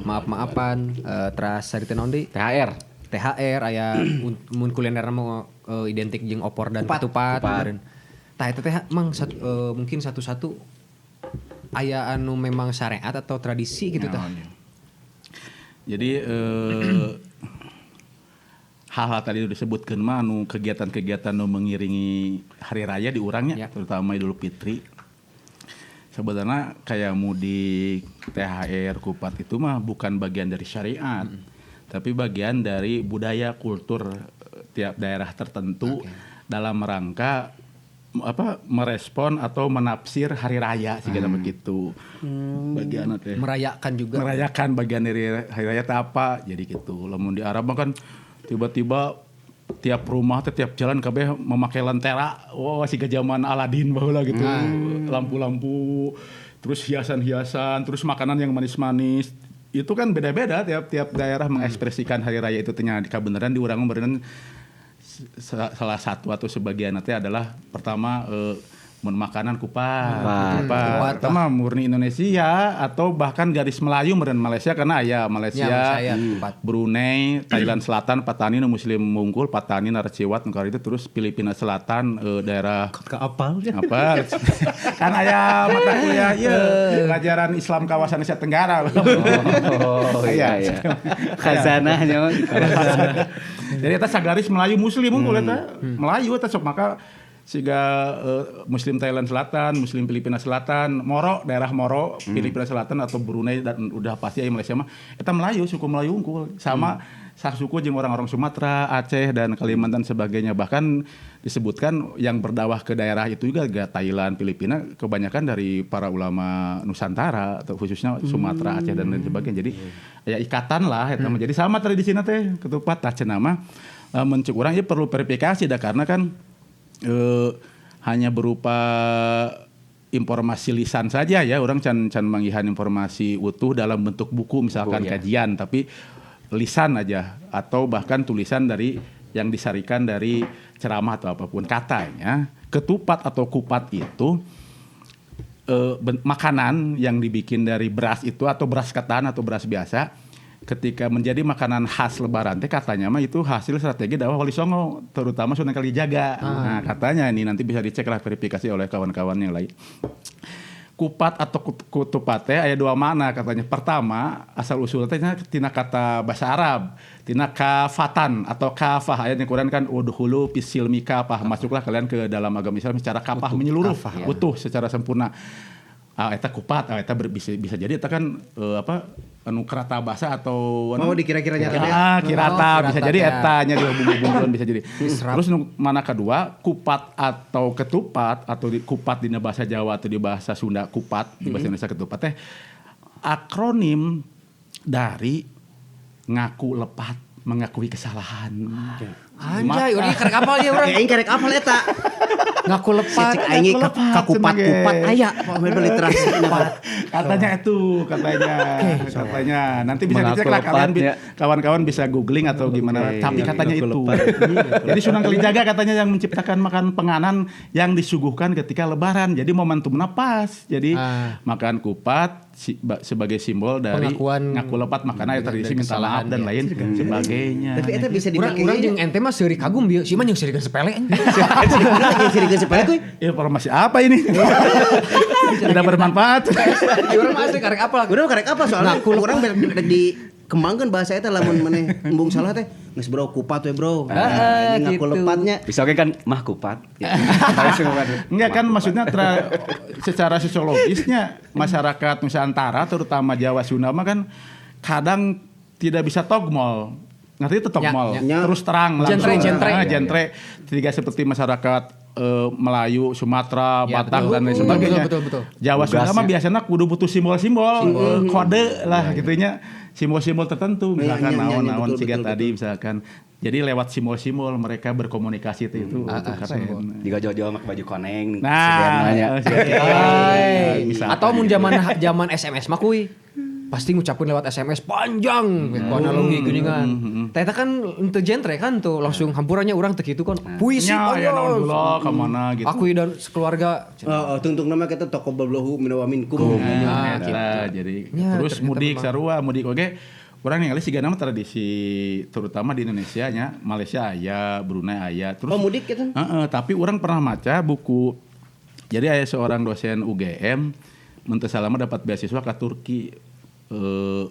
Maaf-maafan teras hari teh naon deui? THR. THR aya mun kuliner mah identik jeung opor dan ketupat. Tah eta teh Mang mungkin satu-satu aya anu memang syariat atau tradisi gitu tah. Jadi hal-hal tadi disebutkan mah anu kegiatan-kegiatan nu mengiringi hari raya di urangnya, terutama Idul Fitri. Sebenarnya kayak mudik, THR, kupat itu mah bukan bagian dari syariat, tapi bagian dari budaya kultur tiap daerah tertentu dalam rangka apa merespon atau menafsir hari raya sih kata begitu. Bagian teh merayakan juga. Merayakan bagian dari hari raya teh apa? Jadi gitu. Lamun di Arab mah kan tiba-tiba tiap rumah teh tiap jalan kabeh memakai lentera. Wah, siga zaman Aladin baheula gitu. Lampu-lampu, terus hiasan-hiasan, terus makanan yang manis-manis. Itu kan beda-beda tiap daerah mengekspresikan hari raya itu teh nya kabeneran di urang beneran salah satu atau sebagian nanti adalah pertama makanan kupat. Pertama murni Indonesia atau bahkan garis Melayu meureun Malaysia karena aya Malaysia, ya, Brunei, Thailand Selatan, Patani nu muslim mungkul, Patani Narciwat nu itu terus Filipina Selatan daerah ke apal apa kan aya mata kuliah ieu pelajaran Islam kawasan Asia Tenggara. Oh iya iya. Khazanahnya. Jadi eta sagaris Melayu muslim unggul eta. Melayu eta sok maka siga Muslim Thailand Selatan, Muslim Filipina Selatan, Moro, daerah Moro, Filipina Selatan atau Brunei dan udah pasti aya Malaysia mah eta Melayu, suku Melayu unggul sama suku jeung orang-orang Sumatera, Aceh dan Kalimantan sebagainya. Bahkan disebutkan yang berdakwah ke daerah itu juga gak Thailand, Filipina kebanyakan dari para ulama Nusantara atau khususnya Sumatera, Aceh dan lain sebagainya. Jadi ya ikatan lah eta mah. Jadi sama tradisina teh ketupat tah cenah mah mun cek urang ieu perlu verifikasi dah karena kan hanya berupa informasi lisan saja ya, orang can manggihan informasi utuh dalam bentuk buku misalkan kajian, tapi lisan aja atau bahkan tulisan dari yang disarikan dari ceramah atau apapun. Katanya ketupat atau kupat itu makanan yang dibikin dari beras itu atau beras ketan atau beras biasa ketika menjadi makanan khas lebaran teh katanya mah itu hasil strategi dakwah Wali Songo terutama Sunan Kalijaga. Nah, katanya ini nanti bisa dicek lah verifikasi oleh kawan-kawan yang lain. Kupat atau kutupat teh aya dua makna katanya. Pertama, asal usul teh tina kata bahasa Arab, tina kafatan atau kafah. Ayatnya Quran kan udhulu fisilmi kafah, masuklah kalian ke dalam agama Islam secara kafah menyeluruh, kafah, utuh secara sempurna. Eta kupat, eta bisa jadi eta kan apa anu kerata bahasa atau mau dikira-kiranya tadi kirata bisa jadi etanya dihubung-hubungkeun bisa jadi. Terus mana kedua, kupat atau ketupat atau di, kupat di bahasa Jawa atau di bahasa Sunda kupat, di bahasa Indonesia ketupat teh akronim dari ngaku lepat, mengakui kesalahan. Anjay, urang karek apal ieu urang. Aing karek apal eta. Ngaku lepat, aing kakupat-kupat aya pemain literasi. Katanya itu, katanya. Katanya. Nanti bisa dicek lah kalian kawan-kawan bisa googling atau gimana. Tapi katanya itu. Jadi Sunan Kalijaga katanya yang menciptakan makan penganan yang disuguhkan ketika lebaran. Jadi momentumnya pas. Jadi makan kupat sebagai simbol dari pengakuan ngaku lepat, makanya tradisi minta maaf dan lain sebagainya. Tapi eta bisa dipakai. Urang jeung ente mah seuri kagum bieu, si mah jeung seurikeun sepele. Seurikeun sepele kuy. Informasi apa ini? Tidak bermanfaat. Urang mah asli karek apal. Urang karek apa soalnya urang dikembangkeun bahasa eta lamun maneh embung salah teh geus bro kupat we bro. Heeh, ngaku lepatnya. Bisa oke kan mah kupat. Enggak kan maksudnya secara sosiologisnya masyarakat Nusantara terutama Jawa Sunda mah kan kadang tidak bisa togmol. Ngerti itu togmol. Ya. Terus terang langsung. Jentre. Tidak seperti masyarakat Melayu, Sumatera, ya, Batak betul. Dan lain sebagainya. Betul. Jawa Sunda mah biasanya kudu butuh simbol-simbol, kode lah gitunya, simbol-simbol tertentu misalkan naon-naon siga tadi misalkan. Jadi lewat simbol-simbol mereka berkomunikasi itu keren. Jika Jawa-Jawa make baju koneng. Nah, atau mun zaman SMS mah kuy. Pasti ngucapin lewat SMS panjang ku analogi geuningan. Tah eta kan henteu genre kan tuh langsung hampurannya urang teu kitu kan. Puisi ya naon heula ka mana gitu. Aku dan sekeluarga. Heeh, tungtung nama kita toko bablahu minawa minkum. Nah, gitu. Jadi terus mudik sarua, mudik oge. Urang ningali siga nama tradisi terutama di Indonesia nya, Malaysia aya, Brunei aya. Terus mudik gitu. Heeh, tapi urang pernah maca buku. Jadi aya seorang dosen UGM mun teu salah mah dapat beasiswa ka Turki.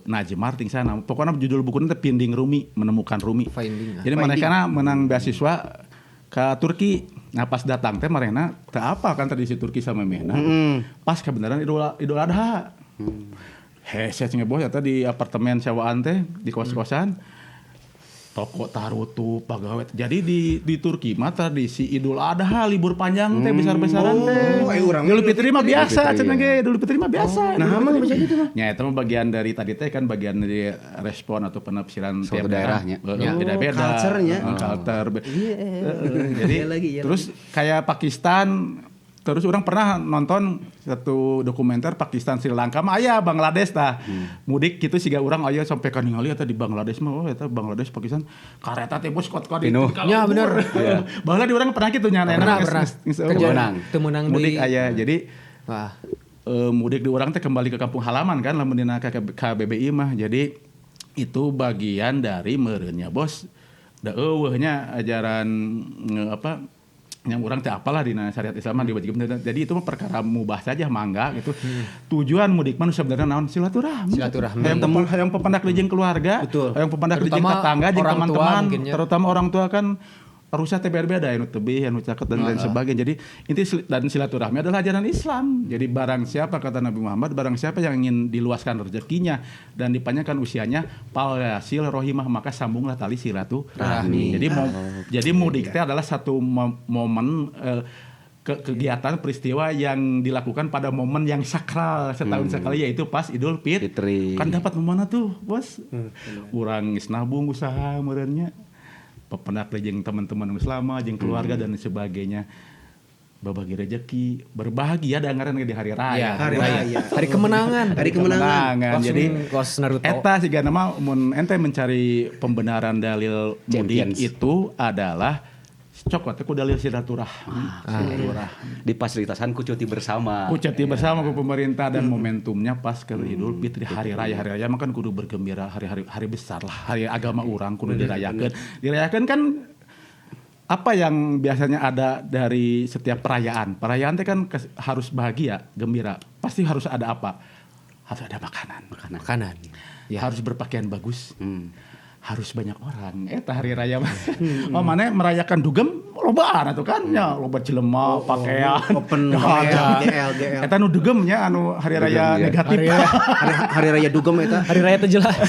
Najmar ting sana. Pokoknya judul bukunya teh Finding Rumi, menemukan Rumi. Finding. Jadi mereka menang beasiswa ke Turki. Nah pas datang teh marehna teu apa kan tradisi Turki sama mehna. Pas kebenaran Idul Adha. Hese cenah bos eta di apartemen sewaan teh di kos-kosan. Toko tarutup pagawe. Jadi di Turki mah tradisi Idul Adha libur panjang teh besar-besaran teh. Oh, urang Idul Fitri mah biasa cenah ge, Idul Fitri mah biasa. Nah, mah bisa gitu mah. Ya itu mah bagian dari tadi teh kan bagian dari respon atau penafsiran suatu tiap daerah. daerahnya. Beda-beda. Culture-nya. Culture. Iya. Jadi Iya lagi, iya terus kayak Pakistan, terus orang pernah nonton satu dokumenter Pakistan Sri Lanka mah aya Bangladesh tah. Mudik gitu siga urang aya sampai ka ningali eta di Bangladesh mah, oh eta Bangladesh Pakistan kareta teh bos kot-kot. Pinuh. Ya, bener. Baheula di urang pernah kitu nya Pernah, pernah. Temenang. Temenang mudik deui. Aya. Jadi Wah. Mudik di urang teh kembali ke kampung halaman kan lamun dina KBBI mah. Jadi itu bagian dari meureunnya bos. Da eueuhnya ajaran apa yang orang teh apalah dina syariat Islam mah diwajibkeun. Jadi itu mah perkara mubah saja mangga gitu. Tujuan mudik mah nu sebenarnya naon? Silaturahmi. Silaturahmi. Hayang pependak jeung keluarga, Betul. hayang pependak jeung Terutama tetangga jeung orang tua teman-teman, mungkin ya. Terutama orang tua kan rusak teh beda-beda, anu tebih, anu caket dan lain sebagainya. Jadi inti dan silaturahmi adalah ajaran Islam. Jadi barang siapa, kata Nabi Muhammad, barang siapa yang ingin diluaskan rezekinya dan dipanjangkan usianya, falyasil rohimah, maka sambunglah tali silaturahmi. Jadi mudik teh adalah satu momen kegiatan peristiwa yang dilakukan pada momen yang sakral setahun sekali, yaitu pas Idul Fitri. Kan dapat momen tuh, bos. Urang geus nabung usaha meureunnya. Pependak jeung teman-teman selama, jeung keluarga dan sebagainya. Babagi rezeki, berbahagia da ngaran di hari raya. Ya, Hari raya. Hari kemenangan. Hari kemenangan. Langsung Jadi kos Naruto. Eta siga nama mun ente mencari pembenaran dalil mudik Champions. itu adalah cokot teh ku dalil silaturahmi. Silaturahmi. Difasilitasan ku cuti bersama. Ku cuti bersama ku pemerintah dan momentumnya pas ke Idul Fitri, hari raya. Hari raya mah kan kudu bergembira, hari-hari hari besar lah, hari agama urang kudu dirayakeun. Dirayakeun kan apa yang biasanya ada dari setiap perayaan? Perayaan teh kan harus bahagia, gembira. Pasti harus ada apa? Harus ada makanan. Makanan. Ya. Harus berpakaian bagus. Harus banyak orang. Eta hari raya mah. Oh, mana merayakan dugem lobaan atuh kan nya, loba jelema, pakaian. Open Gak ada. GL GL. Eta nu dugem nya anu hari raya Dugem, ya. negatif. Hari raya dugem eta. Hari raya itu jelas.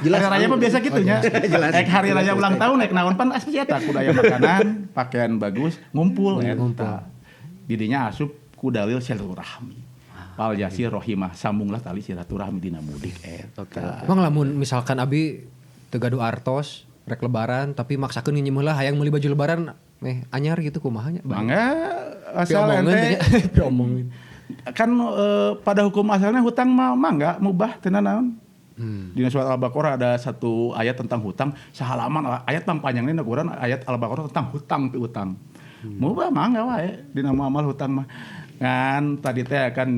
Jelas. Hari raya mah biasa gitu nya. Jelas. Ek hari raya ulang tahun ek naon pan asup eta kudu aya makanan, pakaian bagus, ngumpul eta. Didinya asup ku dalil silaturahmi. Fal yasir rohimah, sambunglah tali silaturahmi dina mudik eta. Emang lamun misalkan abi teu gaduh artos rek lebaran tapi maksakeun nginjem heula hayang meuli baju lebaran meh anyar gitu kumaha nya. Mangga asal Piomongin ente teh nya. Piomongin. Kan pada hukum asalnya hutang mah mangga mubah teu naon. Di surat Al-Baqarah ada satu ayat tentang hutang, sehalaman ayat pang panjangnya Quran ayat Al-Baqarah tentang hutang piutang. Mubah mangga wae dina muamal hutang mah. Ngan tadi teh kan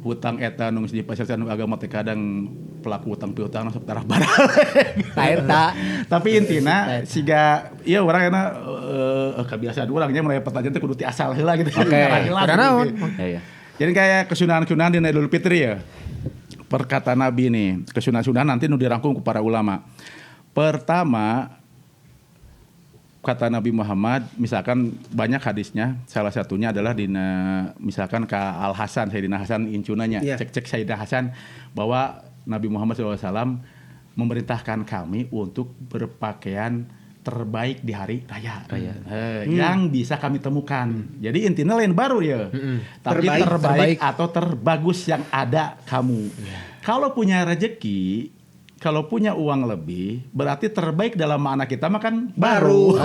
hutang eta nu geus dipasarkan agama teh kadang pelaku hutang piutang sok tarah baralek. Ta eta. Tapi intina siga ieu urang enak kebiasaan urang nya mulai pertanyaan teh kudu ti asal heula gitu. Oke. Ngarah heula Kudu gitu. naon. Ya, ya. Jadi kayak kesunahan-kesunahan di Idul Fitri ya. Perkataan Nabi nih, kesunahan-sunahan nanti nu dirangkum ku para ulama. Pertama, kata Nabi Muhammad, misalkan banyak hadisnya, salah satunya adalah dina misalkan ka Al Hasan, Sayyidina Hasan incunanya, Iya. cek-cek Sayyidina Hasan bahwa Nabi Muhammad SAW memerintahkan kami untuk berpakaian terbaik di hari raya, yang bisa kami temukan. Jadi intinya lain baru ya, tapi Terbaik. terbaik, Terbaik. atau terbagus yang ada kamu. Kalau punya rezeki, kalau punya uang lebih, berarti terbaik dalam makna kita mah kan baru.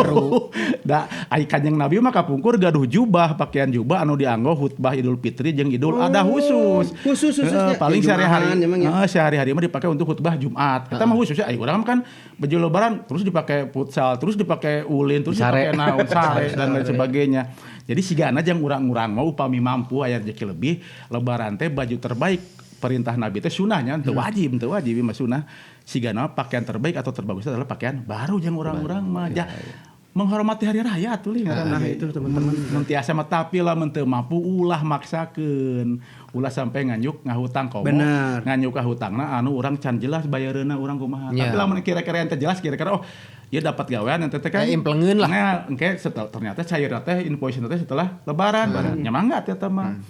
Da, ai Kanjeng Nabi mah kapungkur gaduh jubah, pakaian jubah anu dianggo khutbah Idul Fitri jeung Idul Adha khusus. Khusus, khususnya. Paling Ya, sehari-hari, Jumahan, emang ya. sehari-hari mah dipakai untuk khutbah Jumat. Kita mah khususnya ai urang mah kan baju lebaran terus dipakai futsal, terus dipakai ulin, terus Sare. dipakai naon, sare dan lain sebagainya. Jadi sigana jeung urang-urang mau upami mampu aya rezeki lebih, lebaran teh baju terbaik perintah Nabi teh sunahnya teu wajib, teu wajib mah sunah. Sigana pakaian terbaik atau terbagus adalah pakaian baru jeung urang-urang mah. Ja, Menghormati hari raya atuh li ngaranna. Nah, itu teman-teman. Mun tiasa mah tapi lamun teu mampu ulah maksakeun. Ulah sampai nganyuk ngahutang komo. Benar. Nganyuk ka hutangna anu urang can jelas bayareunna urang kumaha. Ya. Tapi lamun kira-kira ente jelas kira-kira oh ieu dapat gawean ente teh kan implengeun lah. Nah, engke setelah ternyata cair teh invoice teh setelah lebaran. Nya mangga teh mah.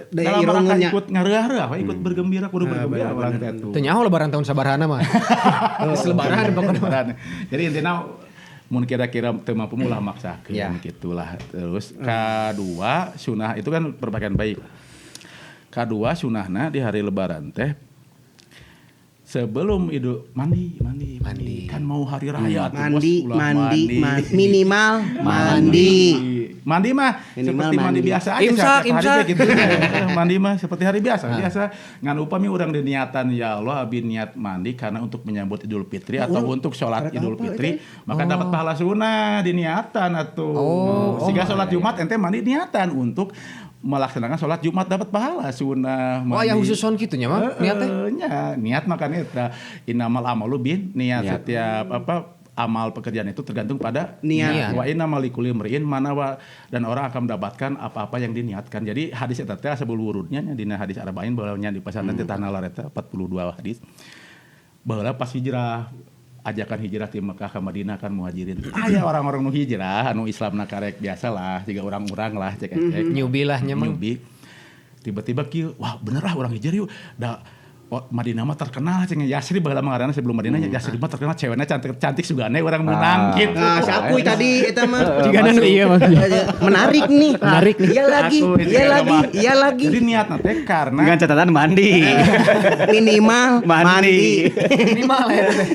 Daya Dalam rangka irungeunnya. ikut ngareah-reah we ikut bergembira kudu bergembira urang teh tuh. Teu nyaho lebaran tahun sabarahana mah. Geus lebaran pokoknya. Lebaran. Jadi intinya mun kira-kira teu mampu ulah maksakeun Ya. gitulah. Terus kedua sunah itu kan berpakaian baik. Kedua sunahna di hari lebaran teh sebelum idul mandi kan mau hari raya tuh, bos, Mandi, ulah mandi, minimal mandi. Mandi mah Minimal seperti mandi mandi. biasa aja Imsak, setiap hari imsak. ge gitu. Mandi mah seperti hari biasa, biasa. Ngan upami urang diniatan ya Allah abi niat mandi karena untuk menyambut Idul Fitri atau untuk sholat Idul Fitri, maka dapat pahala sunnah diniatan atuh. Sehingga sholat Jumat ente mandi niatan untuk melaksanakan sholat Jumat dapat pahala sunnah. Oh, aya khususon kitu nya mah niat teh. Nya, niat makanya eta innamal amalu bin niat setiap apa amal pekerjaan itu tergantung pada Niat. Wa inna malikuli mri'in manawa dan orang akan mendapatkan apa-apa yang diniatkan. Jadi hadis eta teh sebelum wurudnya nya dina hadis arba'in baheula nya di pesantren teh Tanah Lar eta 42 hadis. Baheula pas hijrah ajakan hijrah ti Mekah ke Madinah kan muhajirin. Aya orang-orang nu hijrah anu Islamna karek biasalah jiga urang-urang lah cek-cek. Newbie lah nya mah. Newbie. Tiba-tiba kieu, wah bener lah orang hijrah yuk. Da oh, Madinah mah terkenal cenah Yasrib baheula mah ngaranna sebelum Madinah Yasrib mah terkenal cewekna cantik-cantik sugane urang menang gitu. Nah, si Akuy tadi eta mah. Jigana nu ieu mah. Menarik nih. Menarik nih. Iya lagi, Akuy, iya lagi, iya lagi. Jadi niatna teh karena Dengan catatan mandi. Minimal mandi. Minimal ya teh.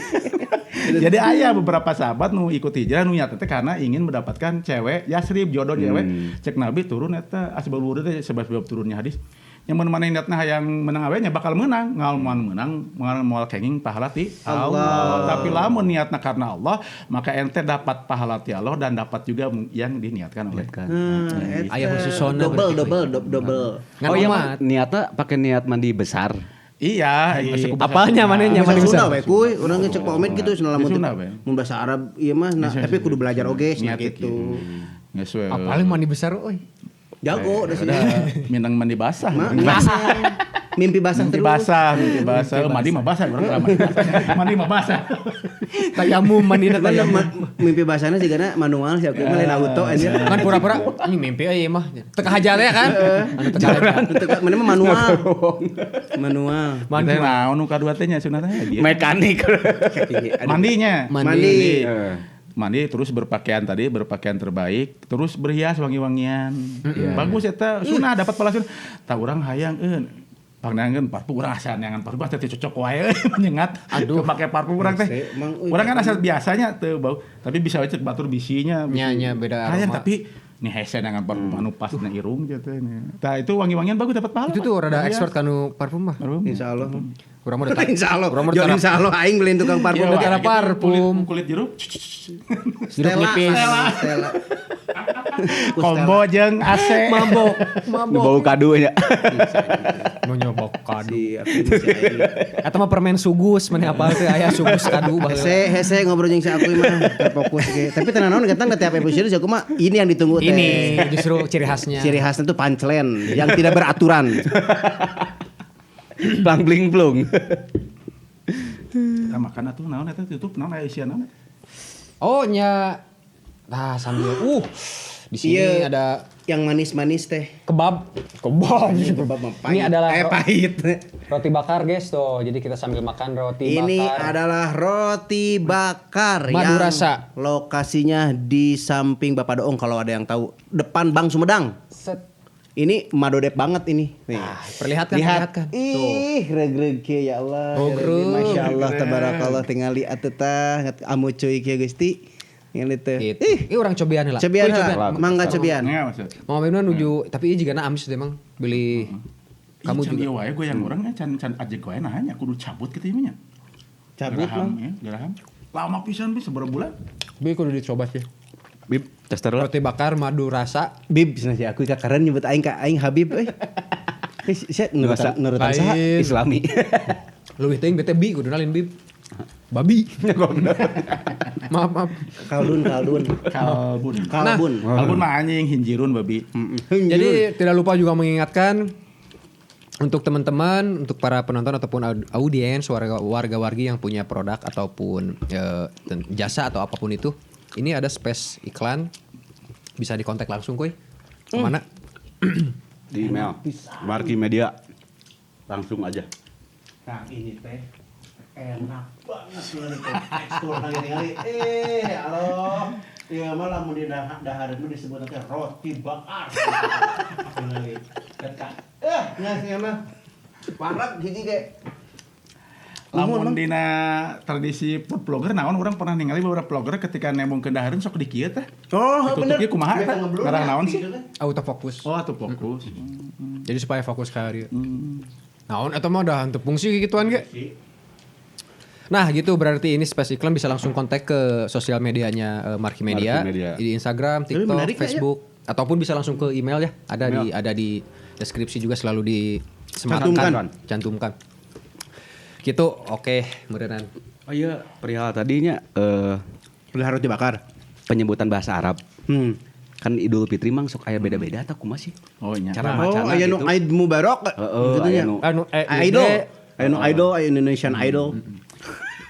Jadi aya beberapa sahabat nu ikut hijrah nu niatna teh karena ingin mendapatkan cewek Yasrib jodoh cewek. Cek Nabi turun eta asbab wurud teh sebab-sebab turunnya hadis. Yang mun maneh niatna hayang menang awe nya bakal menang, ngalmuan menang, moal kenging pahala ti Allah. Tapi lamun niatna karena Allah, maka ente dapat pahala ti Allah dan dapat juga yang diniatkan oleh. Aya khususona Double, double, double. Ngan Oh iya omat. niatnya pakai niat mandi besar. Iya, Apalnya manehnya Bahasa mandi Sunda besar. we kuy, urang ge cek Pak Omid gitu cenah lamun Sunda we. mun bahasa Arab ieu mah nah, tapi kudu belajar oge cenah gitu. Geus we. Apalnya mandi besar euy. Jago udah sini. Minang mandi basah. Mimpi basah Mimpi terus. basah, mimpi basah. Mandi mah basah, urang mandi basah. Mandi mah basah. Tayamum mandina Cuman tayamum. mimpi basahnya sih karena manual sih aku mah lain auto anjir. Kan pura-pura ini mimpi euy mah. Teu kahajar ya kan? Anu teu kahajar. Teu mana mah manual. Manual. Mandi naon nu kadua teh nya sunah teh. Mekanik. Mandinya. Mandi. Mandi terus berpakaian tadi, berpakaian terbaik, terus berhias wangi-wangian. Bagus eta sunah dapat pahala sunah. Tah urang hayang eun pangnangeun parfum urang asa neangan parfum asa teu cocok wae euy menyengat. Aduh, make parfum urang teh. Urang kan asal biasanya teu bau, tapi bisa we cek batur bisinya. Nya nya beda Hayang aroma. tapi nih hese neangan parfum anu pas na irung gitu teh. Tah itu wangi-wangian bagus dapat pahala. Itu tuh rada expert kanu parfum mah. Insyaallah. Urang mah udah Insyaallah. Urang mah Jon tara- insyaallah aing beliin tukang parfum. Udah tara parfum. Kulit jeruk. Jeruk nipis. Stella. Kombo jeung AC. Mabok, mabok. Bau kadu nya. Mau nyobok kadu. Si aku si aing. Eta mah permen sugus maneh apal teh aya sugus kadu baheula. Hese, hese ngobrol jeung si aku mah terfokus ge. Tapi tenan naon ketang tiap episode si aku mah ini yang ditunggu teh. Ini justru ciri khasnya. Ciri khasnya tuh punchline yang tidak beraturan. Plang bling plung. Kita makan atuh naon eta tutup naon aya isian naon. Oh nya. Nah sambil di sini Iya. ada Yang manis-manis teh. kebab. Kebab. Kebab mah pahit. Ini adalah pahit. Roti bakar guys tuh. Jadi kita sambil makan roti Ini bakar. adalah roti bakar Madu yang rasa. lokasinya di samping Bapak Doong kalau ada yang tahu, depan Bank Sumedang. Set. Ini madodep banget ini. Nih. Ah, perlihatkan, Lihat. perlihatkan. Tuh. Ih, regreg kieu ya Allah. Oh, Regreg. greg. Masya Allah, tabarakallah tingali atuh tah amu cuy kieu Gusti. Tingali teh. Gitu. Ih, Ih, orang cobian lah. cobian Euy, lah. Mangga cobian. Nya maksud. Mau minum nuju, tapi ieu jigana amis deh mang. Beli kamu Ih, can juga. ieu wae gue yang urang can can ajeg wae nah nya kudu cabut kitu ieu nya. Cabut Geraham, mang. ya, geraham. Lama pisan bi seberapa bulan? Bi kudu dicoba sih. Bib, tester lah. Roti bakar madu rasa. Bib cenah si aku kakaran nyebut aing ka aing Habib euy. Eh, sia nurutan nurutan saha? Lain. Islami. Leuwih teuing bete bi kudu lain bib. Babi. Maaf. Kaldun. Kalbun. Kalbun. Nah, kalbun mah anjing hinjirun babi. Jadi tidak lupa juga mengingatkan untuk teman-teman, untuk para penonton ataupun audiens, warga-wargi yang punya produk ataupun jasa atau apapun itu, ini ada space iklan, bisa dikontak langsung kuy. Kemana? Di email Marki Media. Langsung aja. Nah ini teh enak banget nih tekstur kali-kali. Halo. Ya malah mun di dahareun mah disebut teh roti bakar. Ningali. Ngasih mah. Parah hiji ge. Lamun dina tradisi food blogger naon urang pernah ningali beberapa blogger ketika nembong ke dahareun sok di kieu teh. Oh, bener. Kieu kumaha eta? Ngarah naon sih? Autofokus. Oh, autofokus. Jadi supaya fokus ka dieu. Naon eta mah dah henteu fungsi gituan ge. Nah gitu berarti ini space iklan bisa langsung kontak ke sosial medianya Marki Media, di Instagram, TikTok, menarik, Facebook, ya? Ataupun bisa langsung ke email ya. Ada di deskripsi juga selalu di cantumkan. Cantumkan. Gitu, oke, mudahan. Oh iya, perihal tadinya perihal roti bakar. Penyebutan bahasa Arab. Kan Idul Fitri mang sok aya beda-beda atau kumaha sih? Oh iya. Cara macana aya gitu. Nu Aid Mubarak. Heeh, anu Idol. Aya nu Idol, aya Indonesian Idol.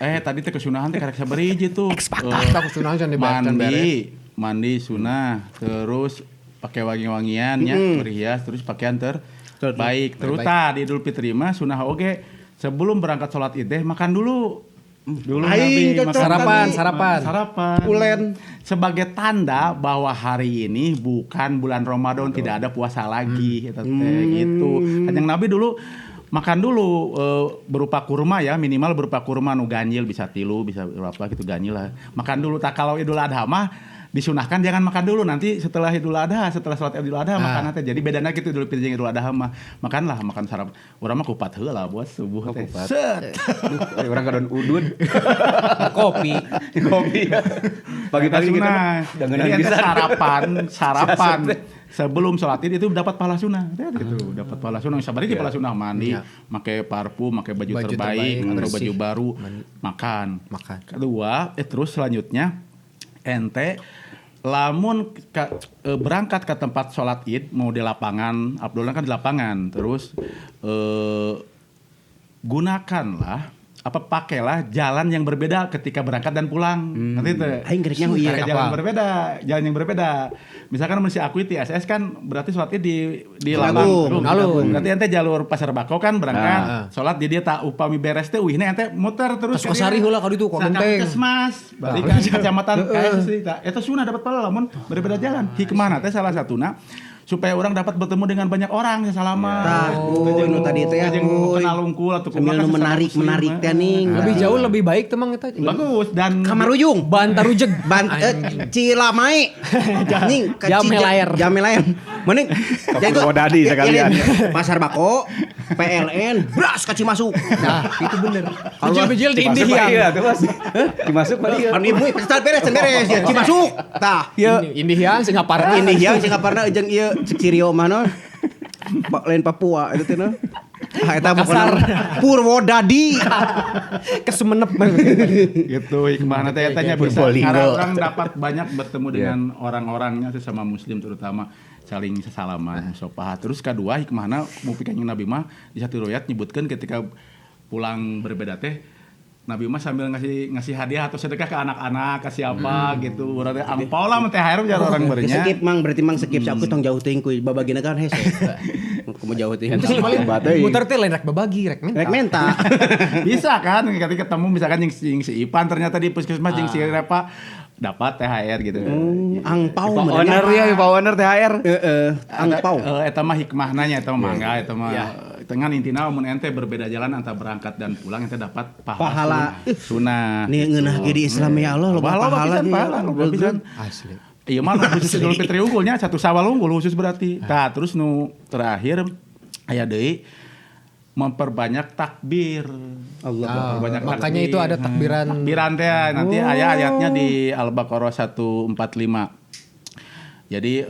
Tadi teh kesunahan teh karek sabariji tuh. X-Factor kesunahan can dibayarkan beres. Mandi sunah, terus pakai wangi-wangian nya, berhias, terus pakaian terbaik. Terus tadi Idul Fitri mah sunah oge sebelum berangkat sholat Id teh makan dulu. Dulu Nabi makan sarapan. Ulen sebagai tanda bahwa hari ini bukan bulan Ramadan, tidak ada puasa lagi eta teh gitu. Kanjeng Nabi dulu makan dulu berupa kurma ya, minimal berupa kurma nu ganjil bisa tilu, bisa berapa gitu ganjil lah. Makan dulu. Tak kalau Idul Adha mah disunahkan jangan makan dulu, nanti setelah Idul Adha, setelah sholat Idul Adha makan nanti. Jadi bedana gitu Idul Fitri jeung Idul Adha mah. Makanlah, makan sarap. Urang mah kupat heula bos subuh teh. Set. Urang kadon udud. Kopi. Pagi-pagi gitu. Jadi bisa sarapan. Sebelum sholat Id itu dapat pahala sunah. Gitu, dapat pahala sunah. Sabar aja pahala sunah mandi, pakai parfum, pakai baju terbaik atau baju baru, makan. Kedua, terus selanjutnya ente lamun berangkat ke tempat sholat Id mau di lapangan, Abdullah kan di lapangan, terus gunakanlah pakailah jalan yang berbeda ketika berangkat dan pulang. Nanti itu. Pakai jalan berbeda, jalan yang berbeda. Misalkan mun si aku TSS kan berarti sholat Id di lapangan. Berarti ente jalur Pasar Bako kan berangkat, sholat di dia tak upami beres teh uihna ente muter terus. Sukasari heula ka ditu ka Genteng. Puskesmas, balik ka kecamatan KS sih. Eta sunah dapat pahala lamun berbeda jalan. Hikmahna teh salah satuna supaya orang dapat bertemu dengan banyak orang salaman. Tah, nu tadi teh kenal unggul atau kumaha menarik teh ning. Lebih jauh lebih baik temang eta. Bagus dan Kamarujung, Bantarujeg, Cilamai. Ning Jamelair. Jamelair. Mending jago Dadi sekalian. Pasar Bako, PLN, bras kaci masuk. Nah, itu bener. Bijil-bijil di Indihiang. Dimasuk Pak. Pan ibu beres beres ya Cimasuk. Tah, ieu Indihiang Singaparna. Indihiang Singaparna jeung ieu cek Cirio mah lain Papua itu teh no. Ah eta pokona Purwodadi. Kesumenep gitu hikmahna teh eta nya bisa karena orang dapat banyak bertemu dengan orang-orangnya sesama muslim terutama saling sesalaman sopah. Terus kedua hikmahna mupi kanjeng Nabi mah di satu riwayat nyebutkeun ketika pulang berbeda teh Nabi mah sambil ngasih hadiah atau sedekah ke anak-anak, ke siapa gitu. Berarti angpau lah THR biar orang berinya. Skip mang, berarti mang skip. Aku tong jauh teuing kuy babagina kan hese. Kumaha jauh teuing. Muter teh lain rek babagi, rek menta. Rek menta. Bisa kan ketika ketemu misalkan jeung si Ipan ternyata di puskesmas jeung si Repa dapat THR gitu. Angpau owner ya, owner THR. Heeh, angpau. Eta mah hikmahna nya eta mah mangga eta mah. Dengan intina mun ente berbeda jalan antara berangkat dan pulang ente dapat pahala sunah. Nih ngeunah ge di Islam ya Allah loba pahala loba pisan. Asli. Iya mah khusus Idul Fitri unggulnya satu Syawal unggul khusus berarti. Tah terus nu terakhir aya deui memperbanyak takbir. Allah. Memperbanyak makanya takbir. Itu ada takbiran. Takbiran teh nanti aya ayatnya di Al-Baqarah 145. Jadi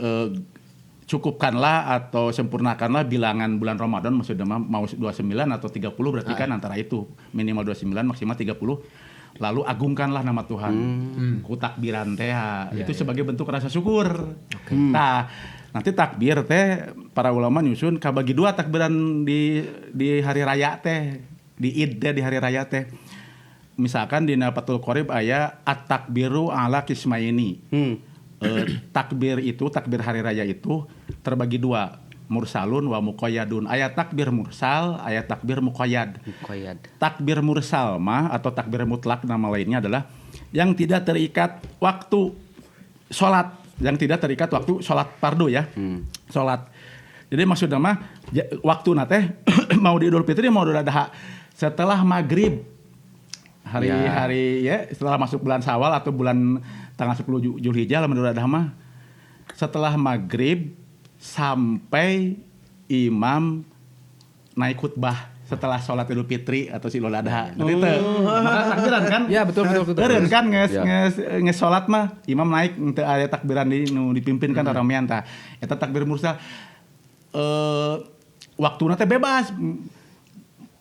cukupkanlah atau sempurnakanlah bilangan bulan Ramadan, maksudnya mau 29 atau 30 berarti kan antara itu minimal 29 maksimal 30. Lalu agungkanlah nama Tuhan. Ku takbiran teh itu sebagai bentuk rasa syukur. Nah, nanti takbir teh para ulama nyusun kabagi dua takbiran di hari raya teh, di Id teh, di hari raya teh. Misalkan di Fathul Qorib aya at-takbiru ala kismaini. Takbir itu, takbir hari raya itu terbagi dua, mursalun wa muqayyadun. Ayat takbir mursal, ayat takbir muqayyad. Takbir mursal mah atau takbir mutlak nama lainnya adalah yang tidak terikat waktu sholat, yang tidak terikat waktu sholat fardu ya. Sholat. Jadi maksudnya mah waktu nate mau di Idul Fitri mau di Idul Adha setelah maghrib hari-hari ya, setelah masuk bulan Syawal atau bulan tanggal 10 Zulhijjah menurut Adha mah setelah maghrib sampai imam naik khutbah setelah sholat Idul Fitri atau si Idul Adha. Ngerti teu? Maka takbiran kan? Ya betul. Eureun kan geus sholat mah imam naik teu aya takbiran di nu dipimpin kan ramean tah. Eta takbir mursal waktuna teh bebas.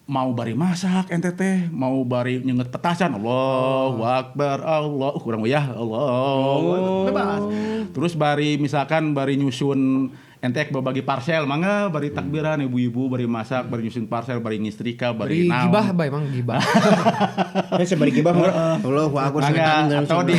Mau bari masak ente teh, mau bari nyenget petasan, Allahu Akbar, Allah, kurang uyah, Allah, bebas. Terus bari misalkan bari nyusun ente berbagi parcel, mangga bari takbiran ibu-ibu bari masak, bari nyusun parcel, bari ngistrika, bari naon. Gibah bae mang gibah. Hese bari gibah Allahu Akbar atau di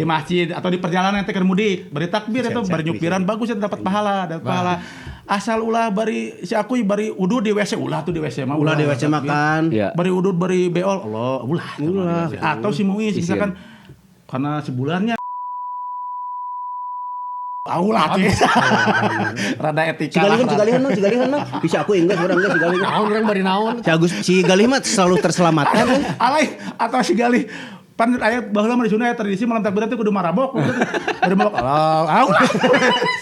masjid atau di perjalanan ente keur mudik, bari takbir atau bari nyupiran bagus ente dapat pahala, dapat pahala. Asal ulah bari si aku bari udud di WC ulah tuh di WC mah ulah di WC makan ya. Bari udud bari beol Allah ulah atau si Muiz misalkan karena sebulannya ulah tuh rada etika Cigalihan mah bisa aku enggak orang enggak si Galih naon urang bari naon si Agus si Galih mah selalu terselamatkan alai atau si Galih pan aya baheula mah di Sunda tradisi malam takbiran teh kudu marabok. Kudu mabok. Allah, ulah.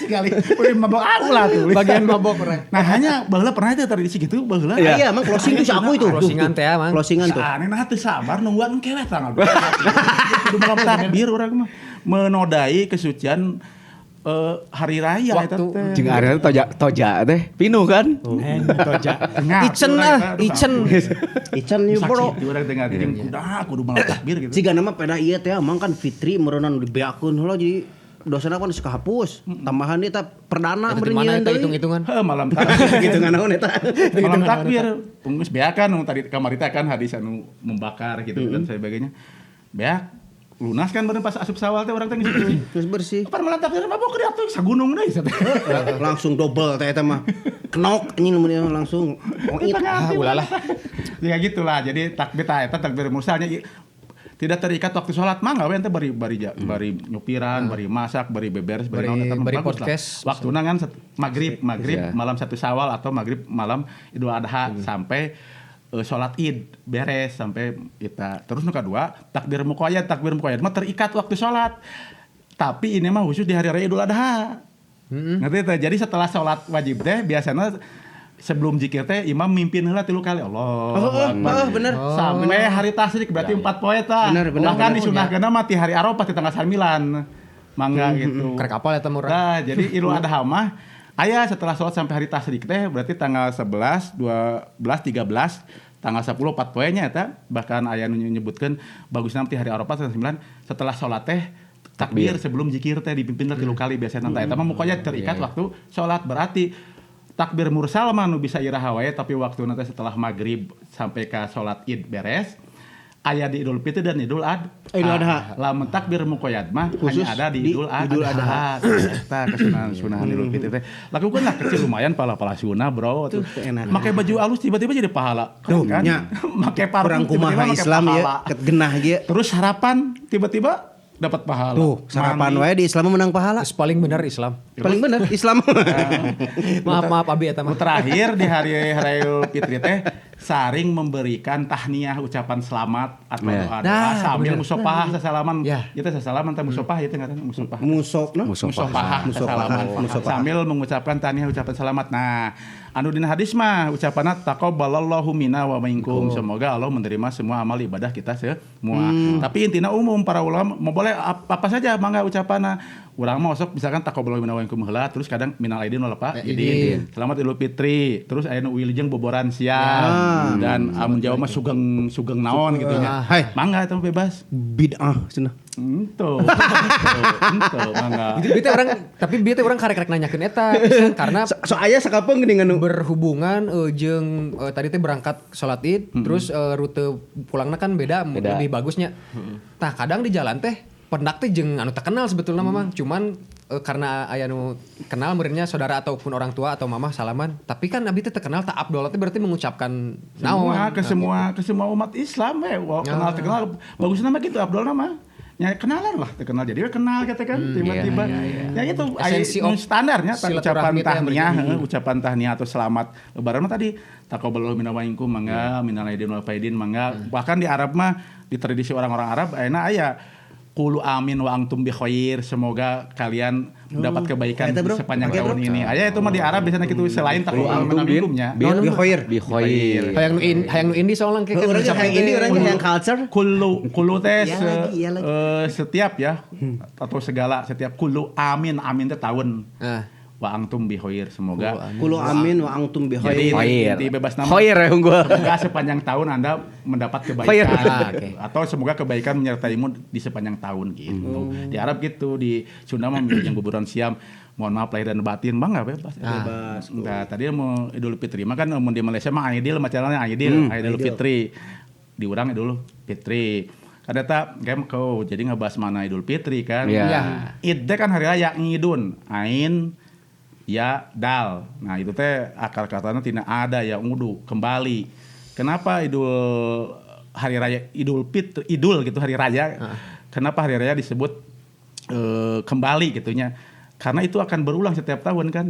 Sekali kudu mabok ulah tuh. Bagian mabok urang. Nah, hanya baheula pernah teh tradisi gitu baheula. Iya, emang closing tuh si aku itu. Closingan teh emang. Closingan tuh. Aneh nah teu sabar nungguan engke we tanggal. Kudu malam takbir urang mah menodai kesucian hari raya eta teh. Jeung areana toja teh pinuh kan? Toja. Icen ah, Icen. Icen ieu bro. Urang teh ngarti jeung kuda kudu malam takbir gitu. Siga nama peda ieu teh emang kan Fitri meureunnan dibeakeun heula jadi dosana kan geus kahapus. Tambahan ieu teh perdana meureun nyieun deui. Hitung-hitungan. Heuh malam takbir hitungan naon eta. Malam takbir geus beakan nu tadi kamari teh kan hadis anu membakar gitu dan sebagainya. Beak lunas kan baru pas asup sawal teh urang teh geus bersih. Geus bersih. Pan malam takbir mabok di atuh sagunung deui. Langsung double teh eta mah. Kenok anjing mun langsung. Ah ulah lah. Ya gitulah. Jadi takbir tah eta takbir mursalnya tidak terikat waktu sholat mah we ente bari nyupiran, bari masak, bari beberes, bari naon eta bari podcast. Waktuna kan magrib malam satu Syawal atau magrib malam Idul Adha sampai sholat Id beres sampai kita. Terus nu kadua takbir muqayyad mah terikat waktu sholat. Tapi ini mah khusus di hari raya Idul Adha. Ngerti teh? Jadi setelah sholat wajib teh biasanya sebelum zikir teh imam mimpin heula 3 kali Allah. Oh, bener. Sampai hari tasyrik berarti 4 poe tah. Bahkan disunahkeun mah ti hari Arafah ti tanggal 9. Mangga gitu. Kerek apal eta murah. Nah, jadi Idul Adha mah aya setelah sholat sampai hari tasyrik teh berarti tanggal 11, 12, 13, tanggal 10 4 poe-nya eta bahkan aya nu nyebutkeun bagusna ti hari Arafah tanggal 9 setelah sholat teh takbir sebelum zikir teh dipimpin 3 kali biasanya tah eta mah mukanya terikat waktu sholat berarti takbir mursal mah nu bisa iraha wae tapi waktuna teh setelah maghrib sampai ka sholat Id beres aya di Idul Fitri dan Idul Adha. Idul Adha. Lamun takbir muqayyad mah khusus hanya ada di Idul Adha. Eta kesunahan Idul Fitri teh. Lakukanlah kecil lumayan pahala-pahala sunnah, bro. Tuh, enak. Make baju alus tiba-tiba jadi pahala. Kan? Make parfum kumaha Islam ya, genah ge. Terus sarapan tiba-tiba dapat pahala. Tuh, sarapan wae di Islam menang pahala. Terus paling benar Islam. Paling benar Islam. Maaf Abi eta mah. Terakhir di hari Idul Fitri teh Saring memberikan tahniah ucapan selamat atau doa Nah, sambil bener. musopah sasalaman. Ya. Ieu teh sasalaman teh musopah ieu teh ngaranna musopah. Musopna. Musopah sasalaman sambil mengucapkan tahniah ucapan selamat. Nah, anu dina hadis mah ucapanna taqabbalallahu minna wa minkum. Semoga Allah menerima semua amal ibadah kita semua. Tapi intina umum para ulama mau boleh apa saja mangga ucapanna. Urang mah osok misalkan taqabbalallahu minna wa minkum heula terus kadang minal aidin wal faizin. Selamat Idul Fitri. Terus aya nu wilujeng boboran siang dan amun Jawa mah sugeng sugeng naon gitu nya. Mangga eta mah bebas. Bid'ah cenah. Ento. Ento mangga. Bieu teh urang tapi bieu teh urang karek-karek nanyakeun eta pisan karena So aya sakapeung geuning anu berhubungan jeung tadi teh berangkat sholat Id terus rute pulangna kan beda. Lebih bagusnya. Tah kadang di jalan teh pendak teh jeung anu terkenal sebetulnya mamang cuman karena aya nu kenal meureunnya saudara ataupun orang tua atau mamah salaman tapi kan abi teh terkenal tak Abdullah teh berarti mengucapkan naon ke semua umat Islam we kenal terkenal bagus nama gitu Abdullah nama ya kenalan lah terkenal jadi we kenal kata kan tiba-tiba ya itu esensi standarnya ucapan tahniah ucapan tahniah atau selamat lebaran mah tadi taqabbalallahu minna wa minkum mangga minal aidin wal faidin mangga bahkan di Arab mah di tradisi orang-orang Arab ayeuna aya qulu amin wa antum bi khair semoga kalian mendapat kebaikan sepanjang tahun ini. Aya itu mah di Arab biasanya gitu selain taqabbalallahu minna wa minkumnya. Bi khair. Bi khair. Hayang nu indi soalnya kayak hayang indi urang hayang culture. Kullu teh setiap ya atau segala setiap kullu amin amin teh tahun. Wa antum bi khair semoga. Kullu amin wa antum bi khair. Jadi bebas nama. Khair ya unggul. Semoga sepanjang tahun Anda mendapat kebaikan. Atau semoga kebaikan menyertaimu di sepanjang tahun gitu. Di Arab gitu, di Sunda mah yang buburan siam. Mohon maaf lahir dan batin, bang enggak bebas. Bebas. Nah, tadi mau Idul Fitri mah kan mun di Malaysia mah Aidil macarana Aidil, Idul Fitri. Di urang Idul Fitri. Kada tak kayak kau jadi ngebahas mana Idul Fitri kan. Iya. Id kan hari raya ngidun, ain ya dal. Nah itu teh akar katanya tidak ada ya ngudu kembali. Kenapa Idul hari raya Idul Fitri Idul gitu hari raya? Kenapa hari raya disebut kembali gitunya? Karena itu akan berulang setiap tahun kan.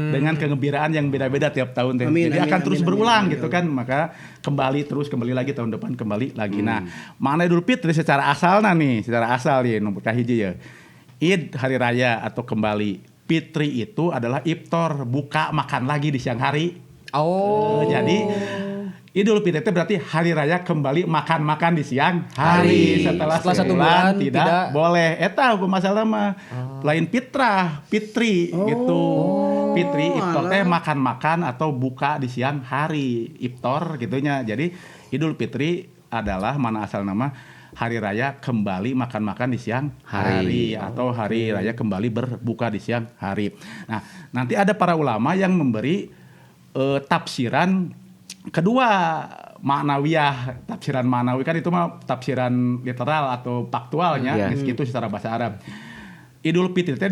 Dengan kegembiraan yang beda-beda tiap tahun teh. Jadi akan terus berulang gitu kan. Maka kembali terus kembali lagi tahun depan kembali lagi. Nah, makna Idul Fitri secara asalna nih, secara asal ya nomor kahiji ya. Id hari raya atau kembali. Fitri itu adalah iftar, buka makan lagi di siang hari. Oh. Jadi Idul Fitri itu berarti hari raya kembali makan-makan di siang hari. Setelah 1 bulan tidak boleh. Eta hukum masalah mah. Lain fitrah, fitri gitu. Fitri iftar teh makan-makan atau buka di siang hari, iftar gitunya. Jadi Idul Fitri adalah mana asal nama hari raya kembali makan-makan di siang hari atau hari raya kembali berbuka di siang hari. Nah, nanti ada para ulama yang memberi tafsiran kedua maknawiyah. Tafsiran maknawi kan itu mah tafsiran literal atau faktualnya, gitu secara bahasa Arab. Idul Fitri teh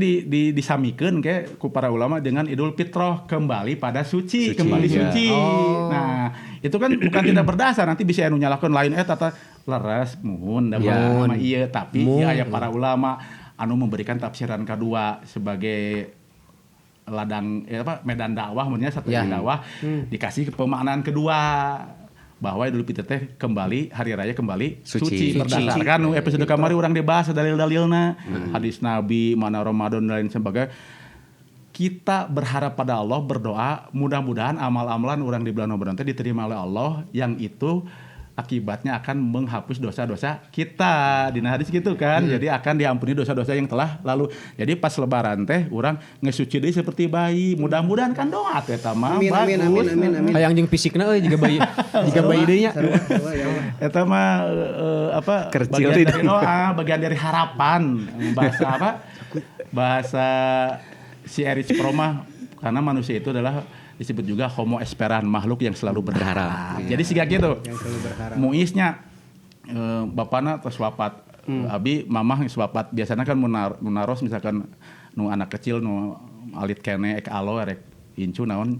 disamikeun ke ku para ulama dengan Idul Fitroh kembali pada suci, kembali suci. Oh. Nah, itu kan bukan tidak berdasar, nanti bisa anu nyalahkeun lain eta leres muhun da mah ieu tapi ya aya para ulama anu memberikan tafsiran kedua sebagai ladang medan dakwah mun nya satu dakwah dikasih pemaknaan kedua bahwa Idul Fitri teh kembali hari raya kembali suci berdasarkan episode kamari urang dibahas dalil-dalilna hadis Nabi mana Ramadan dan lain sebagainya. Kita berharap pada Allah, berdoa mudah-mudahan amal-amalan urang di bulan Ramadan teh diterima oleh Allah yang itu akibatnya akan menghapus dosa-dosa kita. Dina hadis gitu kan. Jadi akan diampuni dosa-dosa yang telah lalu. Jadi pas lebaran teh urang ngesuci deui seperti bayi. Mudah-mudahan kan doa teh eta mah bagus. Amin. Hayang jeung fisikna euy jiga bayi. Jiga bayi deui nya. Eta mah apa bagian dari doa, bagian dari harapan. Bahasa apa? Bahasa si Erich Fromm karena manusia itu adalah disebut juga homo esperan, makhluk yang selalu berharap. Jadi siga gitu. Yang selalu berharap. Muisnya bapana tos wapat. Abi mamah geus wapat. Biasana kan mun naros misalkan nu anak kecil nu alit kene ek alo rek incu naon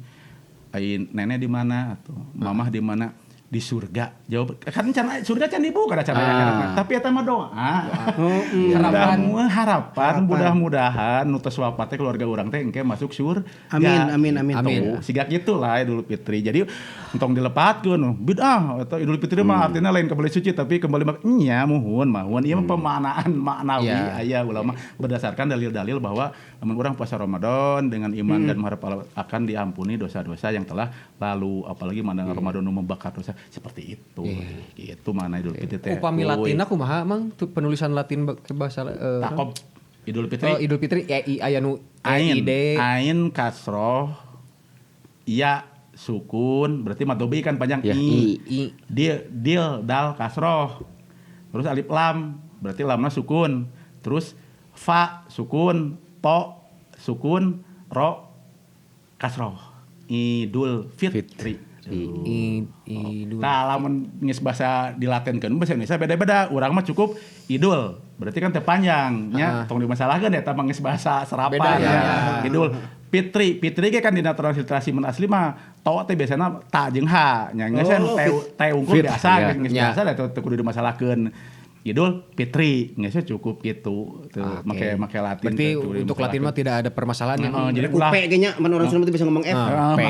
ai nenek di mana atau mamah di mana. Di surga. Jawab kan can surga can dibuka da can akhirat. Tapi eta mah doa. Harapan, harapan mudah-mudahan nu tos wafat teh keluarga urang teh engke masuk surga. Amin, amin, amin. Amin. Siga gitulah Idul Fitri. Jadi entong dilepatkeun bid'ah atau Idul Fitri mah artinya lain kembali suci tapi kembali nya muhun mahun ieu mah pemaknaan maknawi aya ulama berdasarkan dalil-dalil bahwa lamun urang puasa Ramadan dengan iman dan mengharap akan diampuni dosa-dosa yang telah lalu, apalagi mana Ramadan nu membakar dosa seperti itu. Gitu mana Idul Fitri teh. Upami Latinna kumaha Mang? Penulisan Latin ke bahasa Takob Idul Fitri. Oh, Idul Fitri ya i aya nu ain, I D ain kasroh ya sukun berarti madobi kan panjang Ya, i. I. Dil, dil dal kasroh. Terus alif lam berarti lamna sukun. Terus fa sukun, to sukun, ro kasroh. Idul Fitri. Idul. Nah, lamun geus bahasa dilatinkeun bahasa Indonesia beda-beda. Urang mah cukup idul. Berarti kan teu panjang nya, tong dimasalahkeun eta mah geus bahasa serapan Beda, ya. ya. Idul Fitri, Fitri ge kan dina transliterasi mun asli mah to teh biasana ta jeung ha. Nya geus kan teh unggul biasa geus biasa da teu kudu dimasalahkeun. Idul Fitri geus cukup gitu. Tuh make make Latin. Berarti untuk Latin mah tidak ada permasalahan ya. Jadi ku P ge nya mun urang Sunda bisa ngomong F. P.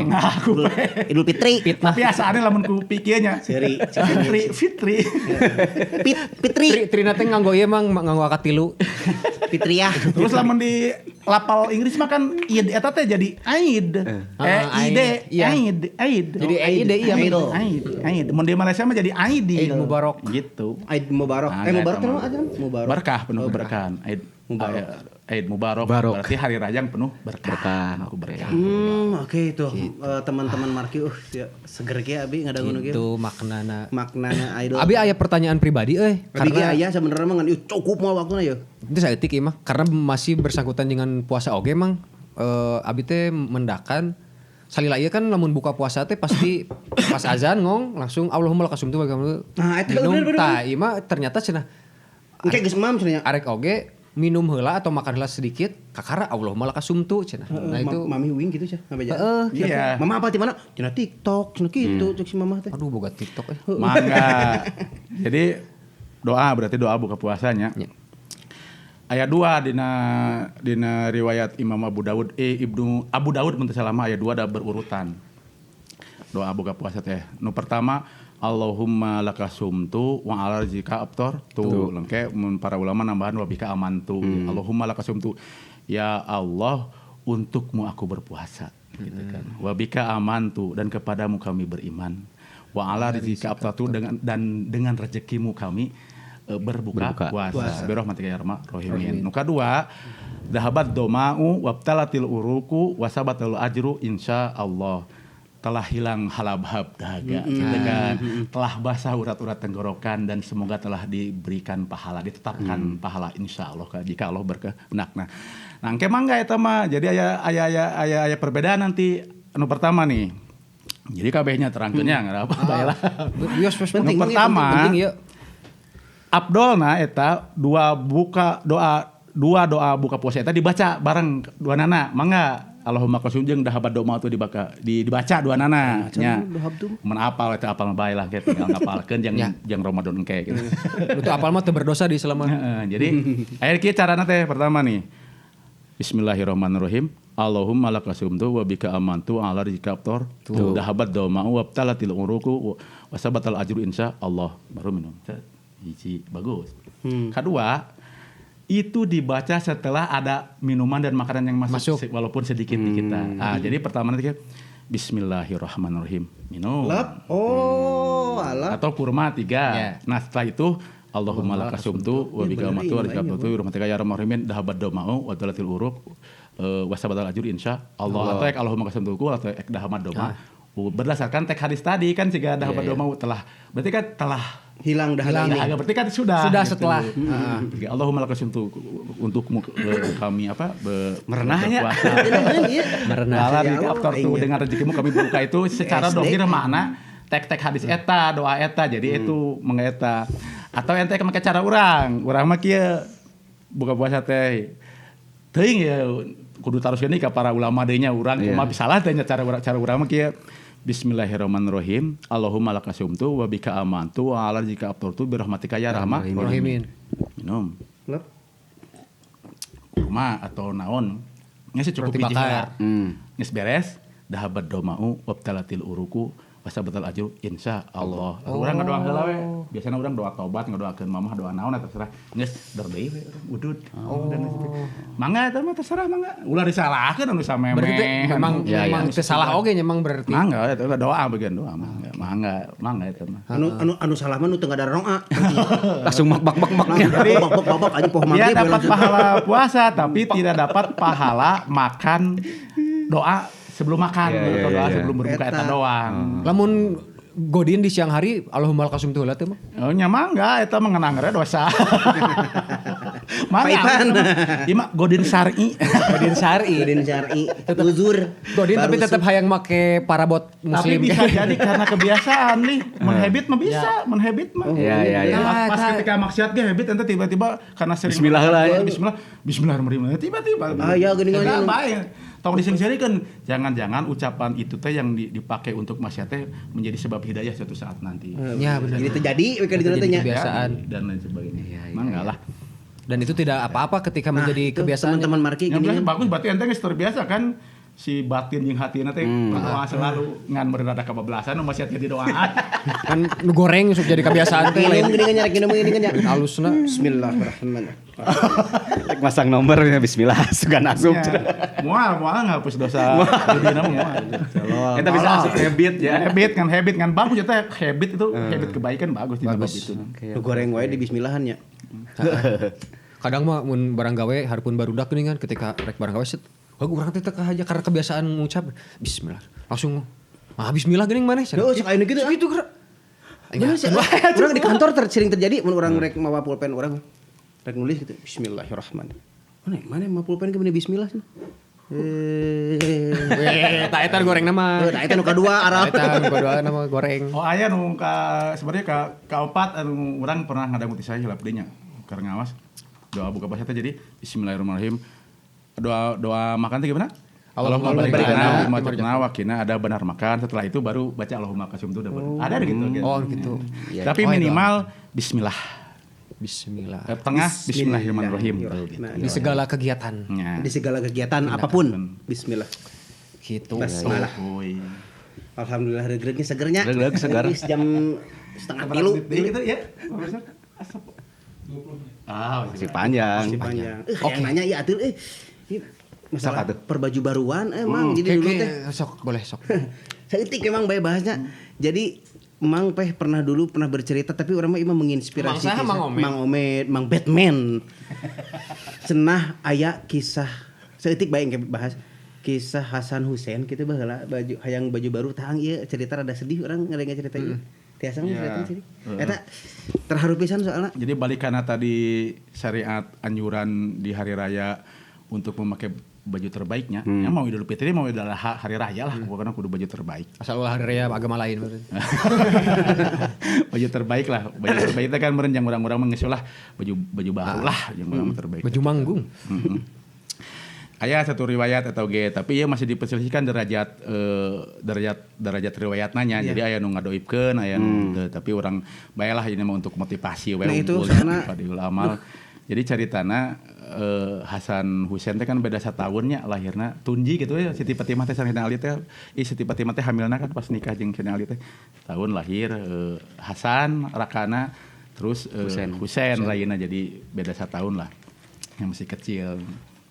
Idul Fitri. Tapi asalnya lamun ku P kieu nya. Fitri, Fitri. Fitri. Trina teh nganggo ieu mang nganggo akad tilu. Fitriah. Terus lamun di lapal Inggris mah kan id eta teh jadi aid. I D aid, aid. Jadi aid iya. Aid, aid. Mun di Malaysia mah jadi aid. Aid Mubarak. Gitu. Aid Mubarak. Mubarak teh aja Mubarak. Berkah penuh keberkahan. Aid Mubarak. Aid Mubarak berarti hari raya yang penuh berkah. Berkah. Oke itu teman-teman Marki seger ge abi ngadangun ge. Itu maknana. Maknana Idul. Abi aya pertanyaan pribadi euy. Karena aya sebenarnya mah ngan cukup moal waktuna ye. Itu saeutik ieu mah karena masih bersangkutan dengan puasa oge mang abi teh mendakan salila ieu kan lamun buka puasa teh pasti pas azan ngong langsung Allahumma lakasumtu wa bihamdika. Nah eta bener. Tah ieu mah ternyata cenah engke geus mam cenah. Arek oge minum heula atau makan heula sedikit kakara Allahumma lakasumtu cenah. Nah itu mami wing gitu cenah ngabeja. Iya. Mama apa di mana? Cenah TikTok cenah kitu cek si mama teh. Aduh boga TikTok euy. Mangga. Jadi doa berarti doa buka puasanya. Ya. Ayat 2 dina riwayat Imam Abu Dawud Ibnu Abu Dawud mun teu salah mah ayat 2 ada berurutan. Doa buka puasa teh. Nu pertama Allahumma lakasumtu wa ala rizqika aftartu. Lengke mun para ulama nambahan wa bika amantu. Allahumma lakasumtu. Ya Allah, untukmu aku berpuasa gitu kan. Wa bika amantu dan kepadamu kami beriman. Wa ala rizqika aftartu dengan rezekimu kami berbuka puasa. Birahmatika ya arhamar rahimin. Nu kadua, dhahabat doma'u wabtalatil uruku wasabatul ajru insyaallah. Telah hilang halabhab dahaga gitu kan. Telah basah urat-urat tenggorokan dan semoga telah diberikan pahala, ditetapkan pahala insyaallah jika Allah berkehendak. Nah, engke mangga eta mah. Jadi aya perbedaan nanti anu pertama nih. Jadi kabehnya terangkeunnya enggak apa bae lah. Penting, pertama. Penting ieu. Abdolna eta dua doa buka puasa eta dibaca bareng dua nana mangga Allahumma qasum jeung dahabat doa tuh dibaca dua nana nya mun apal eta apal bae lah ge tinggal ngapalkeun jeung Ramadan engke gitu. Itu apal mah teu berdosa di selama. Jadi aya kieu carana teh pertama nih. Bismillahirrahmanirrahim. Allahumma lakasumtu wa bika amantu ala rizqika aftartu dahabat doa wa abtalatil uruku wa sabatal ajru insya Allah. Baru minum. Hiji bagus. Kedua, itu dibaca setelah ada minuman dan makanan yang masuk walaupun sedikit di kita. Nah, jadi pertama nanti Bismillahirrahmanirrahim. Minum. Lep. Oh, alah. Atau kurma 3. Yeah. Nah, setelah itu Allahumma lakasumtu wa bika amantu wa rizqika aftartu bi rahmatika ya arhamar rahimin dahabat doma'u wa talatil uruq wa sabatal ajru insya Allah. Atau ek Allahumma lakasumtu atau ek dahabat doma. Berdasarkan teks hadis tadi kan jika dahabat doma telah berarti kan telah hilang dahaga ini. Berarti kan sudah gitu. Setelah. Allahumma lakasumtu untukmu kami apa merenahnya. Merenah. Aftartu dengan rezekimu kami buka itu secara dohir makna tek-tek hadis eta doa eta jadi itu mengeta atau ente make cara urang mah kieu buka puasa teh teuing ya kudu taruskeun ka para ulama deui nya urang kumaha salah teh nya cara urang mah kieu. Bismillahirrahmanirrahim. Allahumma laka sumtu wa bika amantu wa ala jika aftartu bi rahmatika ya arhamar Rahimin. Minum. Lep. Kurma atau naon. Geus cukup Roti hiji bakar. heula. Geus beres, dahabat doma'u wabtalatil uruku wasabatal ajru insya Allah. Urang ngadoa heula we. Biasana urang doa tobat, ngadoakeun mamah, doa naon eta terserah. Geus der deui we urang udud. Mangga eta mah terserah mangga. Ulah disalahkeun anu sameme. Berarti teh memang Ya, memang ya. teu salah oge nya emang berarti. Mangga eta mah doa bagian doa mangga. Mangga, mangga eta mah. Anu salah mah nu teu ngadaroa. Langsung mak mak mak mak. Jadi babak aja poho Dia maghrib we dapat langsung. pahala puasa tapi tidak dapat pahala makan doa sebelum makan atau doa sebelum berbuka eta doang. Lamun godin di siang hari Allahumma lakasum tu heula teh mah. Oh nya mangga eta mah ngenangre dosa. Mangga. Paipan. Ieu mah godin syar'i. Godin syar'i. Godin syar'i. Uzur. Godin tapi tetap hayang make parabot Tapi muslim. bisa jadi karena kebiasaan nih, mun habit mah bisa, mun habit mah. Iya. Pas ketika maksiat ge habit ente tiba-tiba karena sering Bismillah lah ya. Bismillah, bismillahirrahmanirrahim. Tiba-tiba. Ah, ya, gini, gini. Eta bae. Tong diseng-serikeun, jangan-jangan ucapan itu teh yang dipakai untuk maksiat teh menjadi sebab hidayah suatu saat nanti. Ya benar. Jadi terjadi we ka ditu teh nya. Kebiasaan. Dan lain sebagainya. Mangga lah. Dan itu tidak apa-apa ketika menjadi Itu kebiasaan. Teman-teman Marki Yang gini. biasa bagus berarti ente geus terbiasa kan si batin jeung hatina teh berdoa selalu ngan meureun ada kebablasan nu maksiat ge didoaan. Kan nu goreng sok jadi kebiasaan teh Minum lain. gini nyarek minum gini nya. Alusna. Bismillahirrahmanirrahim. Rek masang nomor ya bismillah sugan asup. Ya, moal ngapus dosa judina mah moal. Eta bisa asup habit ya. Habit kan bagus eta habit itu habit kebaikan bagus di bab itu. Nu goreng wae di bismillahan nya. Kadang mah mun barang gawe harpun barudak geuning kan ketika rek barang gawe set. Wah urang teh teu aja karena kebiasaan ngucap bismillah. Langsung ah bismillah geuning maneh. Duh, sok ayeuna gitu. Gitu gerak. Bener sih. Urang di kantor sering terjadi mun urang rek mawa pulpen urang rek nulis gitu bismillahirrahmanirrahim. Mana mana mawa pulpen ke bismillah sih. Weh, tak eta goreng nama. Oh, tah eta nu kadua arah. Eta nu kadua nama goreng. Oh aya nu ka sebenarnya ka opat anu urang pernah ngadangu ti saya hilap deui nya keur ngawas doa buka puasa teh jadi bismillahirrahmanirrahim. Doa makan teh gimana? Allahumma Allahumma barik barik lana lana bima razaqtana wa qina ada benar makan. Setelah itu baru baca Allahumma kasum itu udah benar. Ada gitu. Oh gitu. Tapi minimal bismillah. Bismillah. Tengah bismillahirrahmanirrahim. Di segala kegiatan. Ya. Di segala kegiatan apapun. Bismillah. Gitu. Basmalah. Alhamdulillah reugreugnya segernya. Reugreug segar. Geus jam 2:30. Gitu ya. Asap. Ah, Masih panjang. Masih panjang. Yang nanya ya atuh masalah perbaju baruan emang jadi dulu teh sok boleh sok. Saeutik emang bae bahasnya. Jadi Mang Peh pernah dulu pernah bercerita tapi orang mah imah menginspirasi Mang saha, kisah. Mang Omed? Mang Omed, Mang Batman. Cenah aya kisah saeutik bae engke bahas kisah Hasan Husein kitu baheula baju hayang baju baru taang ieu cerita rada sedih orang ngadengna cerita ieu. Tiasa mah cerita sih. Eta terharu pisan soalna. Jadi balik karena tadi syariat anjuran di hari raya untuk memakai baju terbaiknya. Ya mau Idul Fitri mau Idul Adha hari raya lah, pokoknya kudu baju terbaik. Asal ulah hari raya agama lain berarti. Baju terbaik lah, baju terbaik itu kan meureun jang urang-urang mah geus lah baju baru lah yang urang terbaik. Baju manggung. Aya satu riwayat atau ge, tapi ieu masih diperselisihkan derajat derajat riwayatna nya. Jadi aya nu ngadoibkeun, aya nu teu, tapi urang bae lah ini mah untuk motivasi we Nah, itu unggul karena- fadilul amal. Jadi caritana Hasan Husein teh kan beda sataunnya lahirna tunji gitu ya Siti Fatimah teh sareng Ali teh Siti Fatimah teh hamilna kan pas nikah jeung Sayyidina Ali teh tahun lahir Hasan rakana terus Husein lainna jadi beda sataun lah yang masih kecil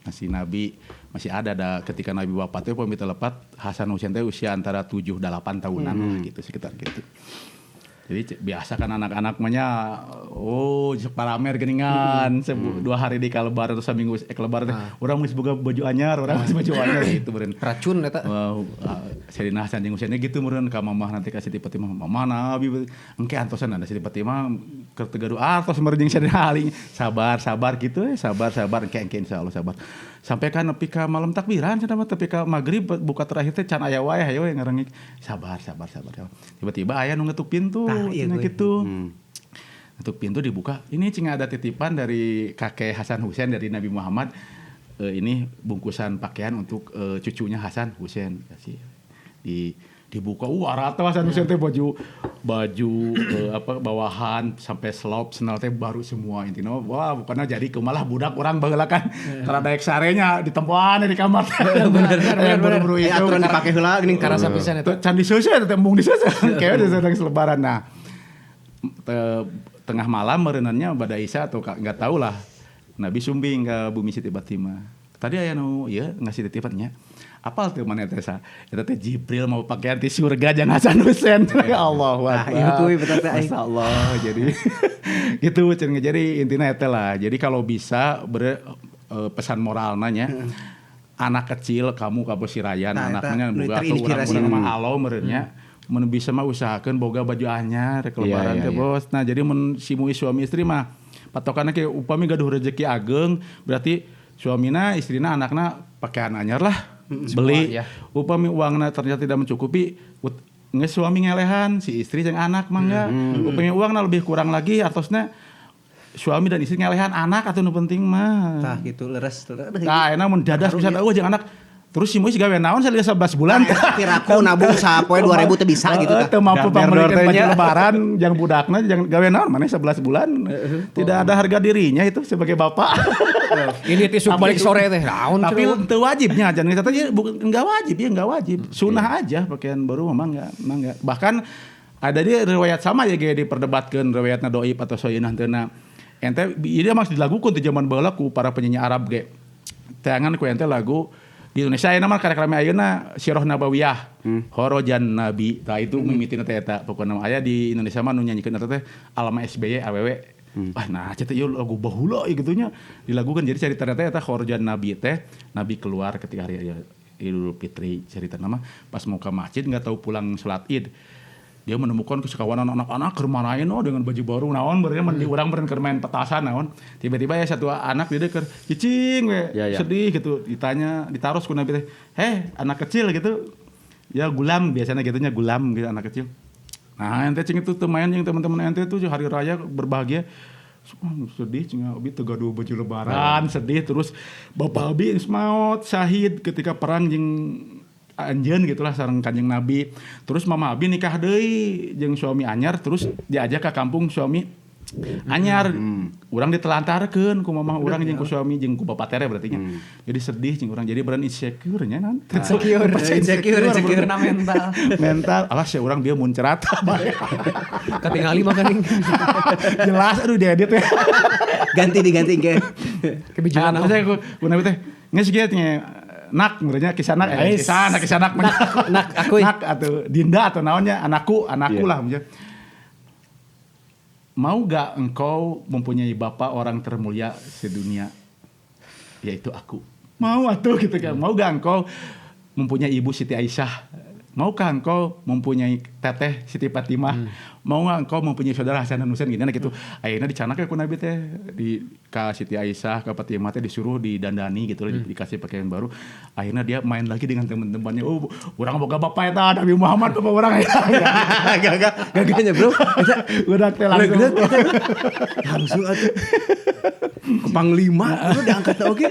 masih Nabi masih ada ketika Nabi wafat teh upami teu lepat Hasan Husein teh usia antara 7 8 tahunan lah gitu sekitar gitu. Jadi biasa kan anak-anak mah nya oh sok paramer geuningan 2 hari di kalebar atau saminggu lebar teh urang geus boga baju anyar, urang geus baju anyar gitu meureun. Racun eta. Sayyidina Hasan jeung Husainnya gitu meureun ka mamah nanti ka Siti Fatimah. Mamah Nabi engke antosan ada Siti Fatimah keur teu gaduh artos meureun jeung Sayyidina Ali. Sabar, sabar gitu sabar, sabar engke engke insyaallah sabar. Sampai ka nepi ka malam takbiran cenah mah tepi ka magrib buka terakhir teh can aya wae hayo ngarengik. Sabar, sabar, sabar. Tiba-tiba aya nu ngetuk pintu cenah gitu. Ngetuk pintu dibuka. Ini cing ada titipan dari kakek Hasan Husein dari Nabi Muhammad. Ini bungkusan pakaian untuk cucunya Hasan Husein kasih. Di Dibuka, rata Hasan Husen teh baju baju apa bawahan sampai selop sendal teh baru semua intinya. Wah, bukannya jadi kumalah budak orang baheula kan. Tara daek sarenya ditempoan di kamar. Bener bener. Eh, aturan dipake heula geuning Karasa pisan eta. Can diseuseuh eta teh embung diseuseuh. Kayaknya sedang selebaran. Nah, tengah malam merenannya pada Isya atau nggak tahu lah. Nabi sumbing ke bumi Siti Fatimah. Tadi aya nu ieu ngasih titipannya. Apal teu mana teh sa? Eta teh Jibril mau pakaian ti surga jeung Hasan Husen. Allahu akbar. Nah, ieu kuy betul teh aing. Masyaallah. Jadi gitu cenah jadi intina eta lah. Jadi kalau bisa pesan moralna nya. Anak kecil kamu ka si Ryan Nah, anaknya eta boga terinspirasi. urang-urang mah alo meureunnya. Mun bisa mah usahakeun boga baju anyar rek lebaran teh bos. Nah, jadi mun si muis suami istri mah patokanna ke upami gaduh rezeki ageng berarti suamina, istrina, anakna pakaian anyar lah. Beli. Semua, ya. Upami uangna ternyata tidak mencukupi, geus suami ngelehan, si istri jeung anak mangga. Upami uangna lebih kurang lagi atosna suami dan istri ngelehan anak atuh nu penting mah. Tah gitu leres. Tah enak mun dadas bisa eueuh jeung anak. Terus si Muis gawe naon salila 11 bulan. Nah, piraku nabung sapoe 2000 teu bisa gitu tah. Teu mampu pangmeulikeun baju lebaran jeung budakna jeung gawe naon maneh 11 bulan. Tidak ada harga dirinya itu sebagai bapak. Ini tisu balik sore teh naon. Tapi teu wajibnya jangan kita teh enggak wajib ya enggak wajib. Sunah aja pakaian baru mah enggak. Bahkan ada di riwayat sama ya ge diperdebatkeun riwayatna doib atau soyinah teuna. Ente ieu mah dilagukeun teh zaman baheula ku para penyanyi Arab ge. Teangan ku ente lagu di Indonesia ayeuna mah karek rame ayeuna Sirah Nabawiyah. Horojan Nabi. Tah itu mimitina teh eta. Pokona aya di Indonesia mah nu nyanyikeun eta teh Alma SBY awewe. Wah nah teh ieu lagu baheula ieu gitunya dilagukeun jadi carita teh eta Horojan Nabi teh Nabi keluar ketika hari Idul Fitri cerita nama pas mau ke masjid enggak tahu pulang salat Id. Dia menemukan kesekawanan anak-anak keur marahin dengan baju baru naon beureunya mun di urang beureun keur main petasan naon. Tiba-tiba ya satu anak dia keur cicing we sedih gitu ditanya ditaros ku Nabi teh, "Heh, anak kecil gitu." Ya gulam biasanya gitunya gulam gitu anak kecil. Nah, ente cing itu teu main jeung teman-teman ente tuh hari raya berbahagia. Sedih cing abi teu gaduh baju lebaran, sedih terus bapak abi geus maot syahid ketika perang jeung anjeun gitulah sareng Kanjeng Nabi. Terus mama abi nikah deui jeung suami anyar terus diajak ke kampung suami anyar. Urang ditelantarkeun ku mama urang jeung ku suami jeung ku bapak tere berarti nya. Jadi sedih jeung urang jadi beran insecure nya nan. Insecure na mental. Mental alah sia urang bieu muncrat. Katingali mah geuning. Jelas aduh diedit ya. Ganti diganti engke. Kebijakan ku Nabi teh geus kieu nya nak merenya kisanak kisanak nak aku nak atau Dinda atau naonnya anakku lah misalnya. Mau gak engkau mempunyai bapak orang termulia sedunia yaitu aku. Mau atuh gitu kan. Mau gak engkau mempunyai ibu Siti Aisyah? Maukah engkau mempunyai teteh Siti Fatimah? Mau gak engkau mempunyai saudara Hasan dan Husain gini gitu. Akhirnya dicanak ya ku Nabi teh di ka Siti Aisyah ke Fatimah teh disuruh didandani gitu dikasih pakaian baru. Akhirnya dia main lagi dengan teman-temannya. Oh, urang boga bapak eta Nabi Muhammad bapak urang ya. Gagahnya bro. Urang teh langsung. Langsung atuh. Ke panglima lu diangkat oge.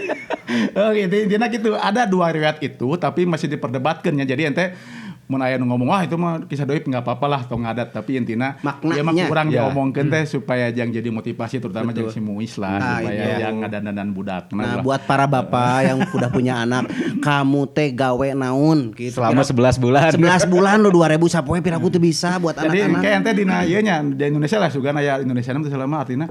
Oke, intinya gitu. Ada dua riwayat itu tapi masih diperdebatkan ya. Jadi ente mun aya nu ngomong wah itu mah kisah doib enggak apa-apa lah tong ngadat tapi intina maknanya ya mah kurang diomongkeun teh supaya jangan jadi motivasi terutama jeung si muis lah supaya jangan ngadandanan budak. Nah, buat para bapak yang udah punya anak, kamu teh gawe naon gitu. Selama 11 bulan. 11 bulan lo 2000 sapoe piraku teu bisa buat anak-anak. Jadi kayak ente dina ieu nya di Indonesia lah sugan aya Indonesia mah selama artina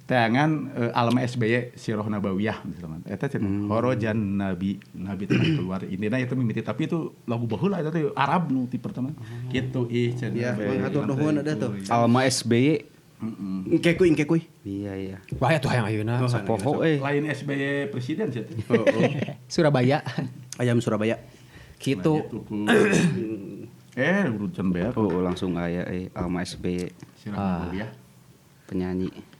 teangan Alma SBY Sirah Nabawiyah misalnya. Eta cenah Horojan Nabi, Nabi telah keluar. Intina itu mimiti tapi itu lagu baheula eta teh Arab nu ti pertama. Gitu ih cenah. Ya, hatur nuhun ada tuh. Alma SBY. Engke kuy. Iya iya. Wah atuh hayang ayeuna sapoho euy. Lain SBY presiden sih. Surabaya. Ayam Surabaya. Gitu. Urutan beak. Oh, langsung aya Alma SBY. Sirah Nabawiyah. Penyanyi.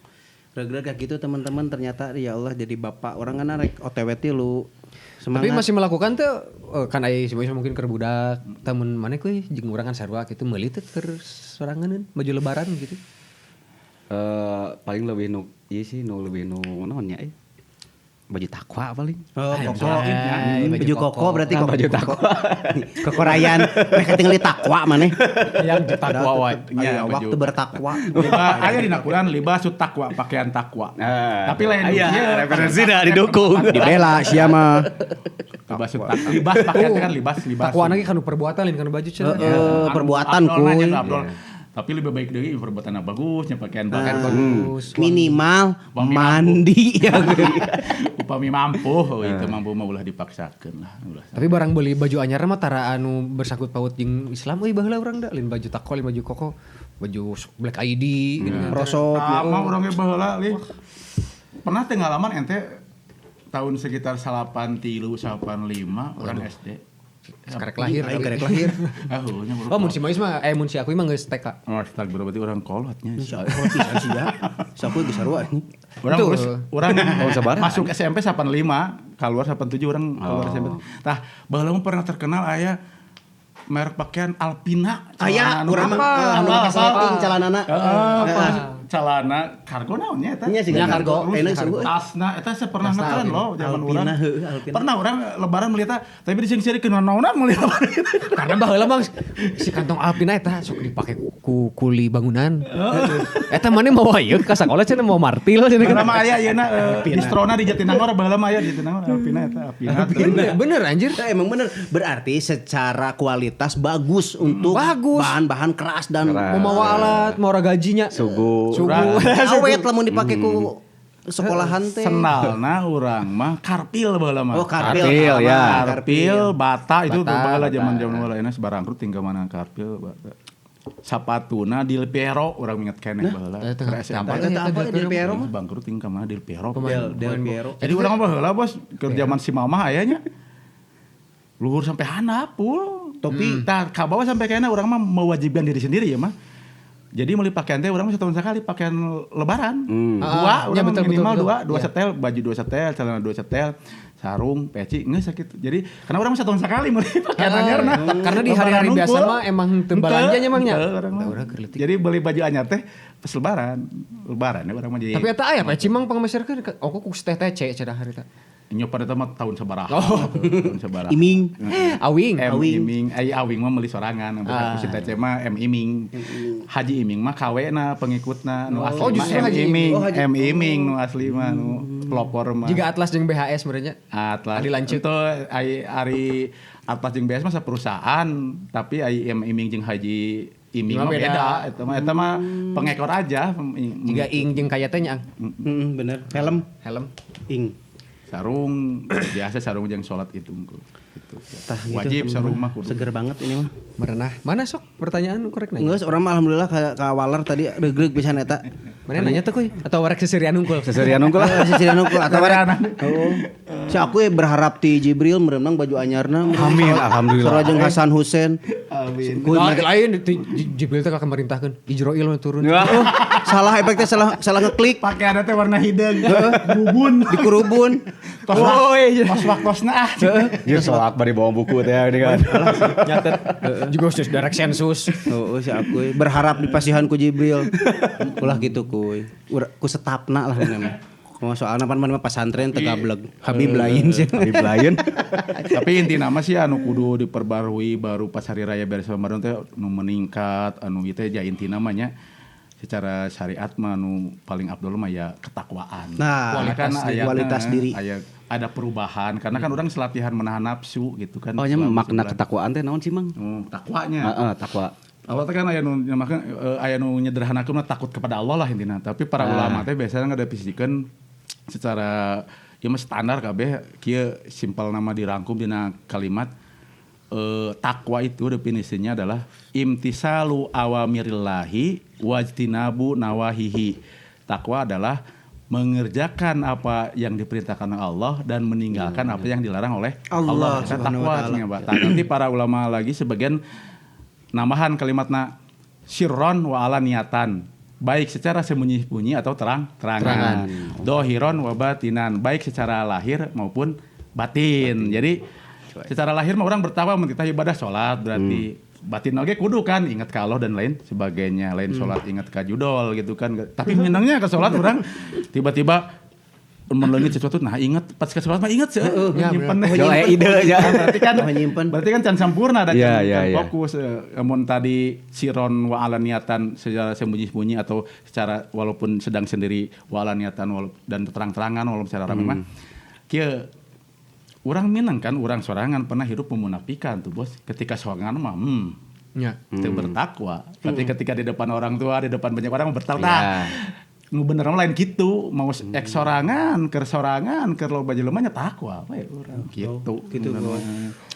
Regreg kayak gitu teman-teman ternyata ya Allah jadi bapak orang kan rek OTW tilu. Semangat. Tapi masih melakukan tuh kan aya si mungkin keur budak tamun maneh kuy jeung urang kan sarua kitu meuli teh keur soranganeun baju lebaran gitu. Paling lebih nu ieu sih nu lebih nu naon nya euy. Baju takwa paling. Oh, koko. Baju Baju koko koko. berarti Nah, koko. baju takwa. Koko Rayan. Mereka tinggal di takwa maneh. Yang takwa wae. Ya, Ayo, baju. waktu bertakwa. Liba, aya dina Quran libasut takwa, pakaian takwa. Tapi lain Aya, ieu, referensi dah didukung. Dibela sia mah. Libasut takwa. Libas pakaian teh kan libas, libas. Takwa lagi kanu perbuatan lain kanu baju cenah. Heeh, perbuatan Abdol kuy. nanya tuh, Abdol. Tapi lebih baik deui perbuatanna bagus, nya pakaian Pakaian bagus. bagus. Minimal Upami mandi ya. Upami mampu, oh, itu mampu mah ulah dipaksakeun lah, ulah. Tapi barang beli baju anyar mah tara anu bersangkut paut jeung Islam euy baheula urang da lain baju takwa lain baju koko, baju Black ID gitu kan. Prosop. Sama urang ge baheula lih. Pernah teh ngalaman ente tahun sekitar 83 85 urang SD. Karek lahir. Aing karek lahir. Ah, heuh nya Oh, mun si Mais mah mun si aku mah geus TK. Oh, tak berarti orang kolotnya. Insya Allah pisan sih ya. Saku geus sarua anjing. Orang Betul. terus orang sabaraha? masuk SMP 85, keluar 87 orang keluar SMP. Tah, baheula mah pernah terkenal aya merek pakaian Alpina. Aya celana anu urang mah anu Apa, make sleting apa. celanana. Heeh, apa, celana kargo naon nya eta? Nya sih Nya kargo. Enak Terus seru. tasna eta saya pernah Tasna ngetren Alpina. loh zaman Alpina, urang. heuh, Alpina. Pernah orang lebaran melihat tapi dising-sirikeun naonan meuli lebaran. Karena baheula mah si kantong Alpina eta sok dipake ku kuli bangunan. Eta mana mau ieu ka sakola cenah mau martil cenah. Baheula mah aya yeuna distrona di Jatinangor baheula mah aya di Jatinangor Alpina eta Alpina. Bener, bener anjir. Eh, emang bener berarti secara kualitas bagus untuk Bagus. bahan-bahan keras dan Keras. Mau mawa alat, mau gajinya. Sugu. Sugu. awet lamun dipake ku sekolahan teh. Sendalna urang mah karpil baheula mah. Oh, karpil. Karpil, ya. Karpil, bata itu Bata, baheula bata. zaman-zaman baheula enak barangkrut tinggal mana karpil bata. Sapatuna Del Piero urang inget keneh baheula. Eta Keur SMP. apa Eta apa Del Piero mah? Bangkrut tinggal mana Del Piero. Del Piero. Jadi urang mah baheula bos keur zaman si mamah aya nya. Luhur sampai handap pul. Topi. Tah ka bawah sampai kayaknya urang mah mewajibkan diri sendiri ya mah. Jadi beli pakaian teh urang mah setahun sekali pakaian lebaran. Dua, Ah, urang ya, mah betul, minimal betul, dua, betul. dua Ya. setel, baju dua setel, celana dua setel, sarung, peci, geus sakitu. Jadi karena urang mah setahun sekali beli pakaian Ah, anyar nah. karena di hari-hari Lebaran biasa unggul. mah emang teu balanja nya mang nya. Henteu, urang mah. Teu, urang keur leutik. Jadi beli baju anyar teh pas lebaran. Lebaran ya urang mah jadi. Tapi eta aya peci mang pangameserkeun aku ku teh teh C cenah harita. Nyoper eta mah tahun sabaraha. Oh. Tahun sabaraha. Iming. Awing. M Awing. Iming, ai Awing mah meuli sorangan, ah. Si TC mah M Iming. Haji Iming mah KW na pengikutna nu asli Oh, mah justru M Haji Iming, Iming. Oh, Haji- M Iming nu asli mah nu pelopor mah. Jika Atlas jeung BHS merenya. Atlas. Adi lanceuk. Itu ai ari Atlas jeung BS mah saperusahaan, tapi ai M Iming jeung Haji Iming Mah mah beda. beda. Eta mah pengekor aja. Jika ing jeung kaya teh nya Ang. Bener. Helm Helm. ing. Sarung biasa sarung jeung salat itu unggul. Gitu. Tah, gitu, Wajib sarung mah kudu. Seger banget ini mah. Merenah. Mana sok pertanyaan korek nanya? Geus urang mah alhamdulillah ka waler tadi regreg pisan eta. Mana nanya tuh kuy? Atau warek seserian unggul? Seserian unggul lah. Seserian unggul atau warek. Oh. Si aku ya berharap ti Jibril merenang baju anyarna. Amin, alhamdulillah. Sarua jeung Hasan Husen. Amin. Kuy Nah, mereka- lain Jibril teh kamerintahkeun Ijroil mah turun. Oh, salah efeknya salah ngeklik Pakaianna teh warna hideung. Bubun. di kurubun. Tos tos waktosna ah. Jeung soak bari bawa buku teh ini kan. Nyatet. Juga khusus direct sensus. Oh, si aku berharap dipasihan ku Jibril. Ulah gitu kuy. Ku setapna lah ini mah. Oh, soalna pan mana mah pasantren teu gablek. Habib lain sih. Habib lain. Tapi inti nama sih anu kudu diperbarui baru pas hari raya beres Ramadan teh nu meningkat anu ieu teh ja inti namanya secara syariat mah anu paling abdul mah ya ketakwaan. Nah, Karena kan kualitas diri. Aya, ada perubahan karena kan orang selatihan menahan nafsu gitu kan. Oh nya selama makna sebulan. ketakwaan teh naon sih Mang? Takwanya. Heeh, takwa. Awal teh kan aya nu nyamakeun aya nu nyederhanakeun mah takut kepada Allah lah intina. Tapi para ulama teh biasanya ngadefinisikan secara ieu mah standar kabeh kieu simpel nama dirangkum dina kalimat takwa itu definisinya adalah imtisalu awamirillahi wajtinabu nawahihi. Takwa adalah mengerjakan apa yang diperintahkan Allah dan meninggalkan apa yang dilarang oleh Allah Allah. Eta Subhanahu takwa wa taala. cenah, Pak. Tah, nanti para ulama lagi sebagian nambahan kalimatna sirron wa alaniatan, baik secara sembunyi-sembunyi atau terang-terangan. Dohiron wa batinan, baik secara lahir maupun batin. Jadi secara lahir mah orang bertakwa mun kita ibadah salat berarti batin oge kudu kan ingat ke Allah dan lain sebagainya, lain salat ingat ka judol gitu kan. Tapi menangnya ke salat orang tiba-tiba Mun leungit sesuatu nah inget pas ke sekolah mah inget sih. Nyimpen. Ya, ide ya. Berarti kan can sampurna da can fokus. Mun tadi siron wa alaniatan secara sembunyi-sembunyi atau secara walaupun sedang sendiri wa alaniatan dan terang-terangan walaupun secara rame mah. Kieu urang minang kan urang sorangan pernah hidup memunafikan tuh bos. Ketika sorangan mah teu bertakwa. Tapi ketika di depan orang tua, di depan banyak orang bertakwa. Nu bener mah lain gitu, mau ek sorangan, keur sorangan, keur loba jelema nya takwa we urang gitu. Gitu.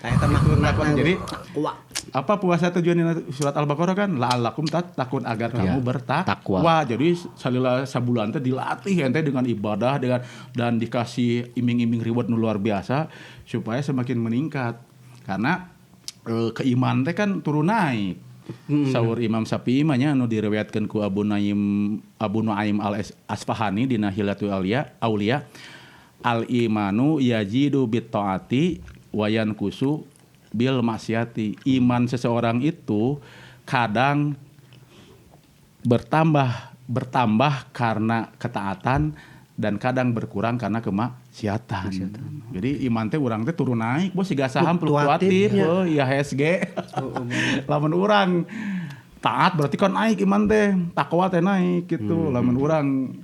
Eta makna jadi takwa. Apa puasa tujuannya surat Al-Baqarah kan la'allakum tattaqun agar kamu bertakwa. Jadi salila sabulan teh dilatih ente dengan ibadah dengan dan dikasih iming-iming reward nu luar biasa supaya semakin meningkat. Karena keimanan teh kan turun naik. Saur Imam Syafi'i mah nya anu diriwayatkeun ku Abu Nuaim Al-Asfahani dina Hilatul Auliya al-imanu yajidu bit taati wa yankusu bil maksiati. Iman seseorang itu kadang bertambah karena ketaatan dan kadang berkurang karena kemaksiatan. Jadi iman teh urang teh turun naik, bos siga saham fluktuatif, IHSG. Lamun urang taat berarti kan naik iman teh, takwa teh naik gitu. Lamun urang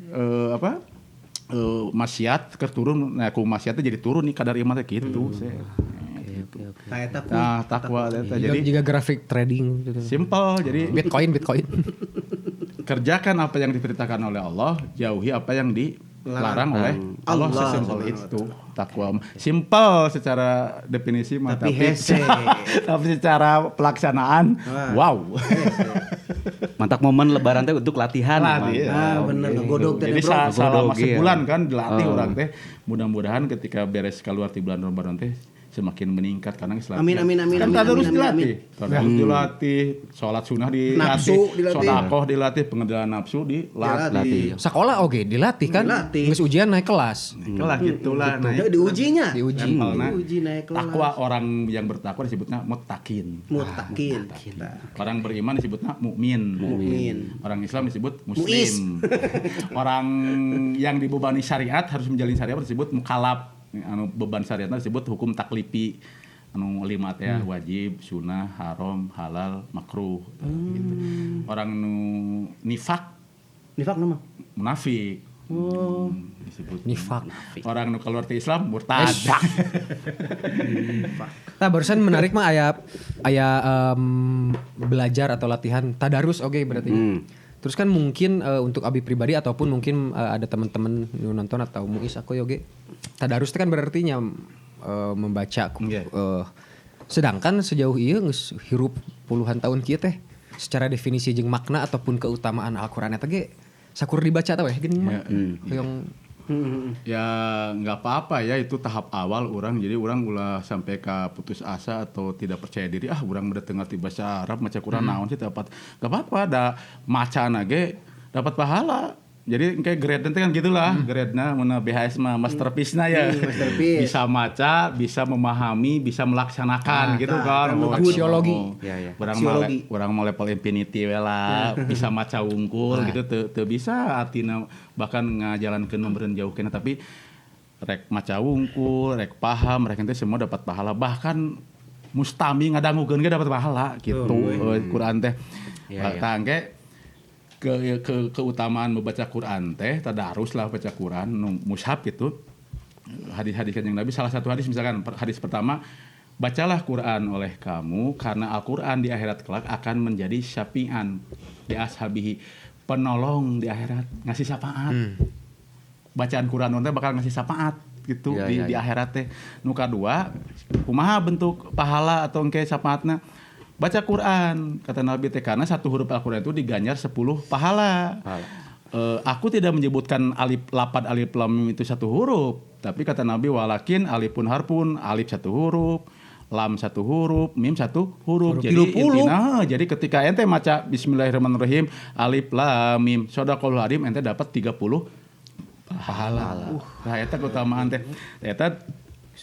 maksiat keur turun, nah ku maksiat teh jadi turun nih kadar iman teh gitu. Nah, takwa eta jadi juga grafik trading gitu. Simple, jadi Bitcoin. Kerjakan apa yang diperintahkan oleh Allah, jauhi apa yang dilarang oleh Allah. Sesimpel itu takwa. Simple secara definisi mah, tapi secara pelaksanaan wow. Mantap momen lebaran teh untuk latihan. Ah bener godog teh bro. Jadi selama sebulan kan dilatih orang teh. Mudah-mudahan ketika beres keluar di bulan Ramadan teh semakin meningkat karena Islam. Amin amin amin. Kan terus dilatih. Terus dilatih, salat sunah dilatih, sedekah dilatih, pengendalian nafsu dilatih. Sekolah oge dilatih kan. Geus ujian naik kelas. Naik kelas gitulah naik. Diujinya. Diuji. Diuji naik kelas. Takwa orang yang bertakwa disebutnya muttaqin. Muttaqin. Orang beriman disebutnya mukmin. Mukmin. Orang Islam disebut muslim. Orang yang dibebani syariat harus menjalin syariat disebut mukallaf. Anu beban syariatna disebut hukum taklifi anu lima teh wajib, sunah, haram, halal, makruh gitu. Orang nu nifak nama munafik. Disebut nifak. Orang nu keluar ti Islam murtad. Nah, barusan menarik mah aya belajar atau latihan tadarus oge berarti. Terus kan mungkin untuk abi pribadi ataupun mungkin ada teman-teman yang nonton atau muis aku yoge. Tadarus itu kan berarti nya membaca. Sedangkan sejauh ieu geus hirup puluhan tahun kieu teh secara definisi jeung makna ataupun keutamaan Al-Qur'an eta ge sakur dibaca teh weh geuning mah. Hoyong ya nggak apa-apa ya, itu tahap awal orang. Jadi orang ulah sampai ke putus asa atau tidak percaya diri, ah orang udah tengah di bahasa Arab maca Quran naon sih dapat. Nggak apa-apa, da macana ge dapat pahala. Jadi kayak grade nanti kan gitulah, grade-na mun BHS mah masterpiece-na ya. Masterpiece. Bisa maca, bisa memahami, bisa melaksanakan gitu kan. Aksiologi. Ya, ya. Urang mah level infinity we lah, bisa maca wungkul gitu teu bisa artina bahkan ngajalankeun memberen jauh kena, tapi rek maca wungkul, rek paham, rek ente semua dapat pahala. Bahkan mustami ngadangukeun ge dapat pahala gitu. Quran teh. Ya, ya. Tangke keutamaan membaca Quran teh tadarus lah baca Quran mushaf gitu. Hadis-hadis Kanjeng Nabi, salah satu hadis misalkan hadis pertama, bacalah Quran oleh kamu karena Al-Quran di akhirat kelak akan menjadi syafi'an di ashabihi, penolong di akhirat, ngasih syafaat. Bacaan Quran teh bakal ngasih syafaat gitu ya, di akhirat teh. Nu kadua, kumaha bentuk pahala atau engke syafaatna? Baca Quran, kata Nabi teh, karena satu huruf Al-Quran itu diganjar 10 pahala. Aku tidak menyebutkan alif lapad alif lam mim itu satu huruf, tapi kata Nabi walakin alifun harfun, alif satu huruf, lam satu huruf, mim satu huruf. Jadi intina, jadi ketika ente maca bismillahirrahmanirrahim, alif lam mim, shadaqallahul azim, ente dapat 30 pahala. Nah, eta keutamaan teh. Eta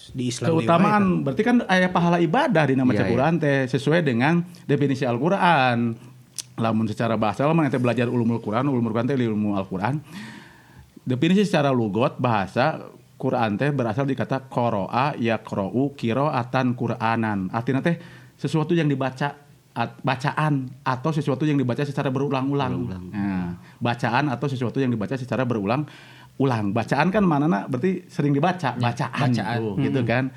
di Islam keutamaan berarti kan aya pahala ibadah dina maca Quran teh sesuai dengan definisi Al-Qur'an. Lamun secara bahasa lamun ente belajar ulumul Quran teh ilmu Al-Qur'an. Definisi secara lugot bahasa Quran teh berasal di kata qara'a yaqra'u qira'atan Qur'anan. Artinya teh sesuatu yang dibaca, bacaan atau sesuatu yang dibaca secara berulang-ulang. Nah, bacaan atau sesuatu yang dibaca secara berulang-ulang. Bacaan kan manana berarti sering dibaca, bacaan. Tuh, gitu kan.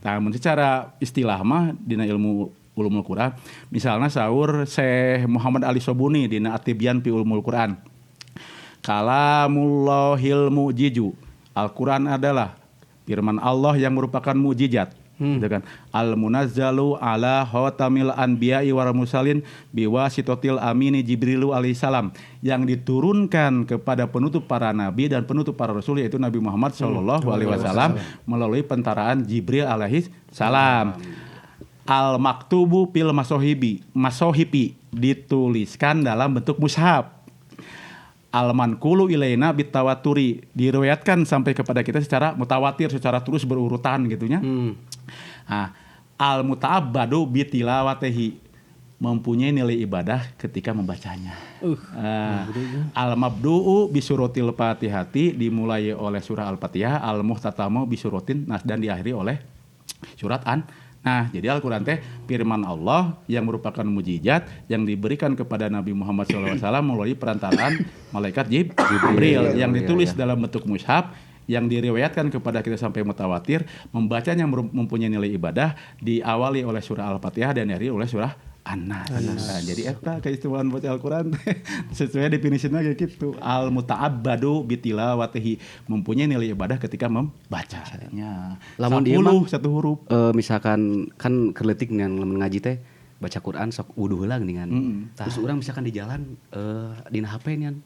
Nah, mun secara istilah mah dina ilmu ulumul Quran, misalnya saur Syekh Muhammad Ali Sobuni dina At-Tibyan fi Ulumul Quran. Kalamullahil mu'jiju. Al-Quran adalah firman Allah yang merupakan mukjizat. Gitu kan. Al-munazzalu ala khatamil anbiya'i wal mursalin biwasitatil amini Jibrilu alaihi salam, yang diturunkan kepada penutup para nabi dan penutup para rasul yaitu Nabi Muhammad sallallahu alaihi wasallam melalui pentaraan Jibril alaihi salam. Al-maktubu fil masohibi dituliskan dalam bentuk mushaf. Al-manqulu ilaina bitawaturi, diriwayatkan sampai kepada kita secara mutawatir, secara terus berurutan gitunya. Nah, al-muta'abbadu bitilawatihi, mempunyai nilai ibadah ketika membacanya. Al-mabdu'u bisurotil fatihati, dimulai oleh surah Al-Fatihah, al-muhtatamu bisurotin nas, dan diakhiri oleh surat An. Nah, jadi Al-Quran teh firman Allah yang merupakan mukjizat yang diberikan kepada Nabi Muhammad SAW melalui perantaraan malaikat Jibril yang ditulis dalam bentuk mushaf, yang diriwayatkan kepada kita sampai mutawatir, membacanya mempunyai nilai ibadah, diawali oleh surah Al-Fatihah dan diakhiri oleh surah An-Nas. Nah, jadi eta keistimewaan baca Al-Quran sesuai definisinya kayak gitu. Al-muta'abbadu bitilawatihi, mempunyai nilai ibadah ketika membacanya. Lamun ieu mah satu huruf. Misalkan kan kerletik dengan lamun ngaji teh baca Quran sok wuduh heula geuningan. Terus urang misalkan di jalan dina HP nian.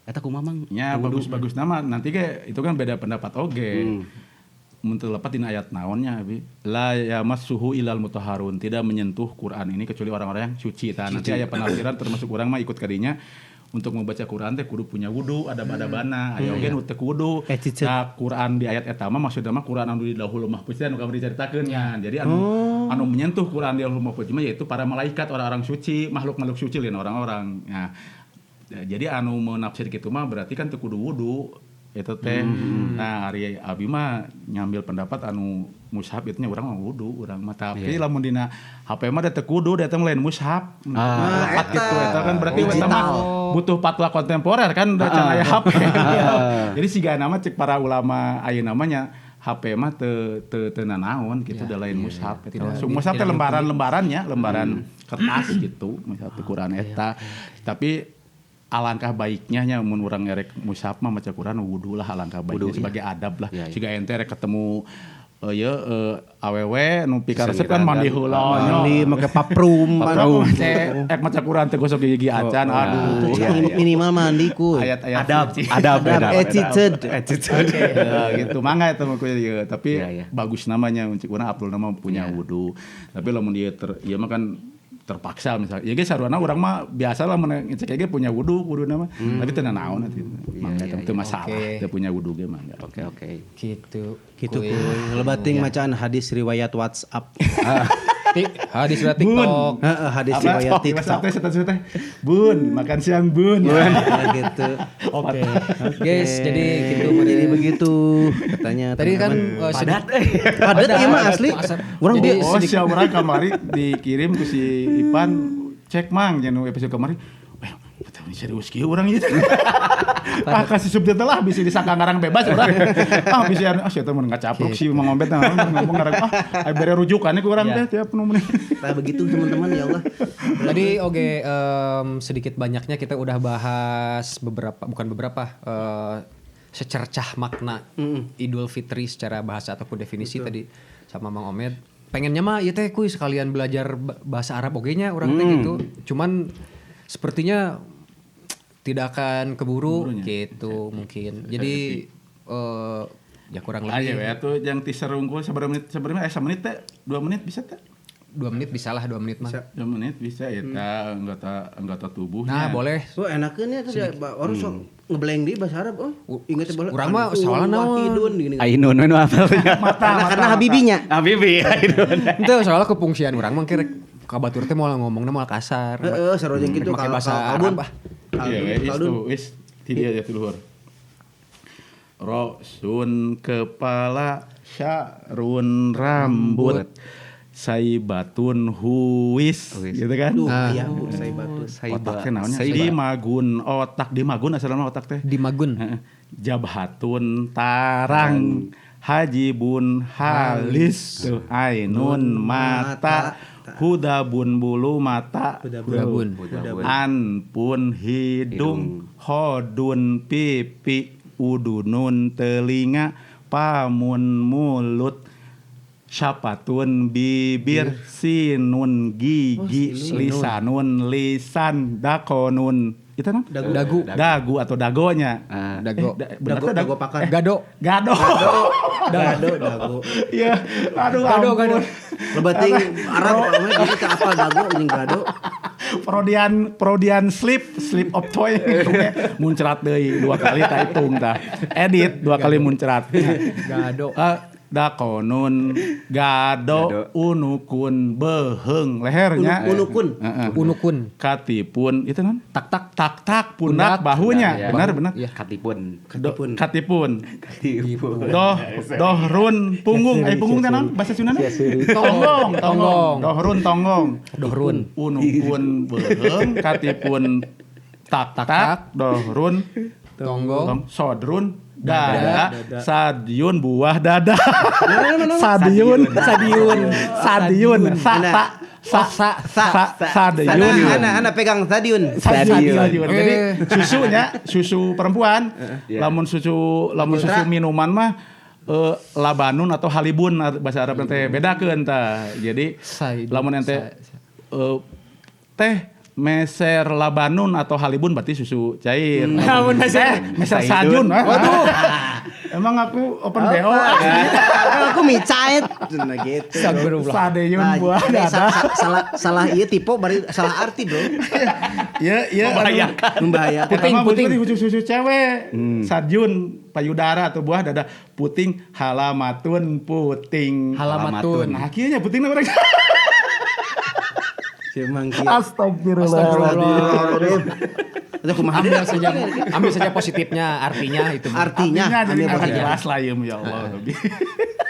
Eta kumaha Mang? Nya bagus-bagus nama nanti ge itu kan beda pendapat oge. Mun teu lepat dina ayat naonnya abi la yamassuhu ilal mutahharun, tidak menyentuh Quran ini kecuali orang-orang yang suci. Tah nanti aya penafsiran termasuk urang mah ikut kadinya untuk membaca Quran teh kudu punya wudu, adab-adabana, aya oge nu teu kudu. Nah, Quran di ayat eta mah maksudna mah Quran anu di Lauhul Mahfuz anu kamari dicaritakeun nya. Jadi anu menyentuh Quran di Lauhul Mahfuz mah yaitu para malaikat, orang-orang suci, makhluk-makhluk suci lain orang-orang. Nah, jadi anu menafsir kitu mah berarti kan teu kudu wudu. Itu teh. Nah, ari abi mah ngambil pendapat anu mushaf itu nya urang mah wudu, urang mah tapi lamun dina HP mah da teu kudu, da teh lain mushaf. Lepat gitu eta kan berarti eta mah butuh fatwa kontemporer kan da can aya HP. Jadi sigana mah cek para ulama ayeuna mah nya HP mah teu teu nanaon gitu, da lain mushaf eta. Mushaf teh lembaran-lembarannya, lembaran kertas gitu, mushaf Quran eta. Tapi alangkah baiknya nya mun urang erek mushaf mah maca Quran wudu lah, alangkah baiknya wudu, sebagai adab lah. Siga ente erek ketemu awewe nu pikaresep kan mandi heula mandi make paprum ek maca Quran teh gosok gigi acan aduh minimal mandi ku ayat-ayat adab attitude gitu mangga eta mah ieu tapi bagus namanya cik urang Abdul nama punya wudu tapi lamun ieu ieu mah kan terpaksa misalnya ya ge sarwana urang mah biasa lah mun ngecek ge punya wudu kuduna mah tapi teu nanaon atuh mangga teu masalah teu punya wudu ge mangga oke gitu gitu kuy lebating macaan hadis riwayat WhatsApp hadis riwayat TikTok heeh hadis riwayat TikTok teh bun makan siang bun gitu oke guys jadi gitu jadi begitu katanya tadi kan padat padat ieu mah asli urang oh sia urang kamari dikirim ku si Ipan cek mang jeung episode kamari serius kieu urang ieu. Ah kasih subtitle lah bisa disangka ngarang bebas urang. Ah bisa ah sia teh mun ngacapruk si Mang Ombet ngomong ngarang ah aya bere rujukan ku urang teh tiap nu menit. Nah begitu teman-teman ya Allah. Tadi oke sedikit banyaknya kita udah bahas beberapa bukan beberapa secercah makna Idul Fitri secara bahasa ataupun definisi. Betul. Tadi sama Mang Omed. Pengennya mah ieu teh kuy sekalian belajar bahasa Arab oge nya urang teh gitu. Cuman sepertinya tidak akan keburu keburunya. Gitu mungkin. Jadi ya kurang lebih. Ayo ya tuh yang teaser unggul seberapa menit menit teh 2 menit bisa teh? 2 menit bisa lah 2 menit mah. 2 menit bisa ya ta anggota tubuhnya. Nah, boleh. Oh, enakeun ya teh orang sok ngeblank di bahasa Arab oh. Ingat baheula. Urang mah soalna naon? Ainun we nu apal. Karena habibinya. Habibi ainun. Henteu soalna kefungsian urang mah kira ka batur teh moal ngomongna moal kasar. Heeh, sarua jeung kitu make bahasa Arab. Iya, wis tidak ya luhur. Rosun kepala, syarun rambut, saibatun huis, gitu kan? Iya, Bu, saibatun. Otak teh naonnya? Dimagun otak, dimagun asalna otak teh. Dimagun. Jabhatun tarang, hajibun halis, ainun mata, hudabun bulu mata, hudabun, anpun hidung, hodun pipi, udunun telinga, pamun mulut, syapatun bibir, sinun gigi, lisanun lisan, dakonun itu kan? Dagu. Dagu atau dagonya. Dago. Dago pakan. Gado. Gado. Gado, dago. Iya. Aduh, gado, gado. Lebating Arab pokoknya jadi teu apal dago jeung gado. Prodian slip of toy hitungnya muncrat deui 2 kali tah hitung tah. Edit 2 kali muncrat. Gado. Dakonun gado unukun beheung lehernya unukun unukun katipun itu kan tak tak tak tak pundak bahunya benar benar ya. Katipun katipun katipun doh dohrun punggung punggung teh naon bahasa Sunda tonggong tonggong dohrun tonggong dohrun unukun beheung katipun tak tak dohrun tonggong sodrun dada, sadiun buah dada. Sadiun, sadiun, sadiun, sa sa sa sadiun. Ana pegang sadiun. Sadiun. Jadi susunya susu perempuan, lamun susu minuman mah labanun atau halibun bahasa Arab teh bedakeun tah. Jadi lamun ente teh meser labanun atau halibun berarti susu cair. Lamun meser sajun. Waduh. Emang aku open BO. Aku micait. Nah gitu. Sadeyun buah dada. Salah ieu tipe bari salah arti, Bro. Iya, iya. Membahayakan. Puting, puting susu cewek. Sajun payudara atau buah dada puting halamatun puting. Halamatun. Nah, akhirnya puting mereka. Astagfirullahaladzim. Ambil saja positifnya, artinya itu. Artinya ambil jelas lah ya Allah.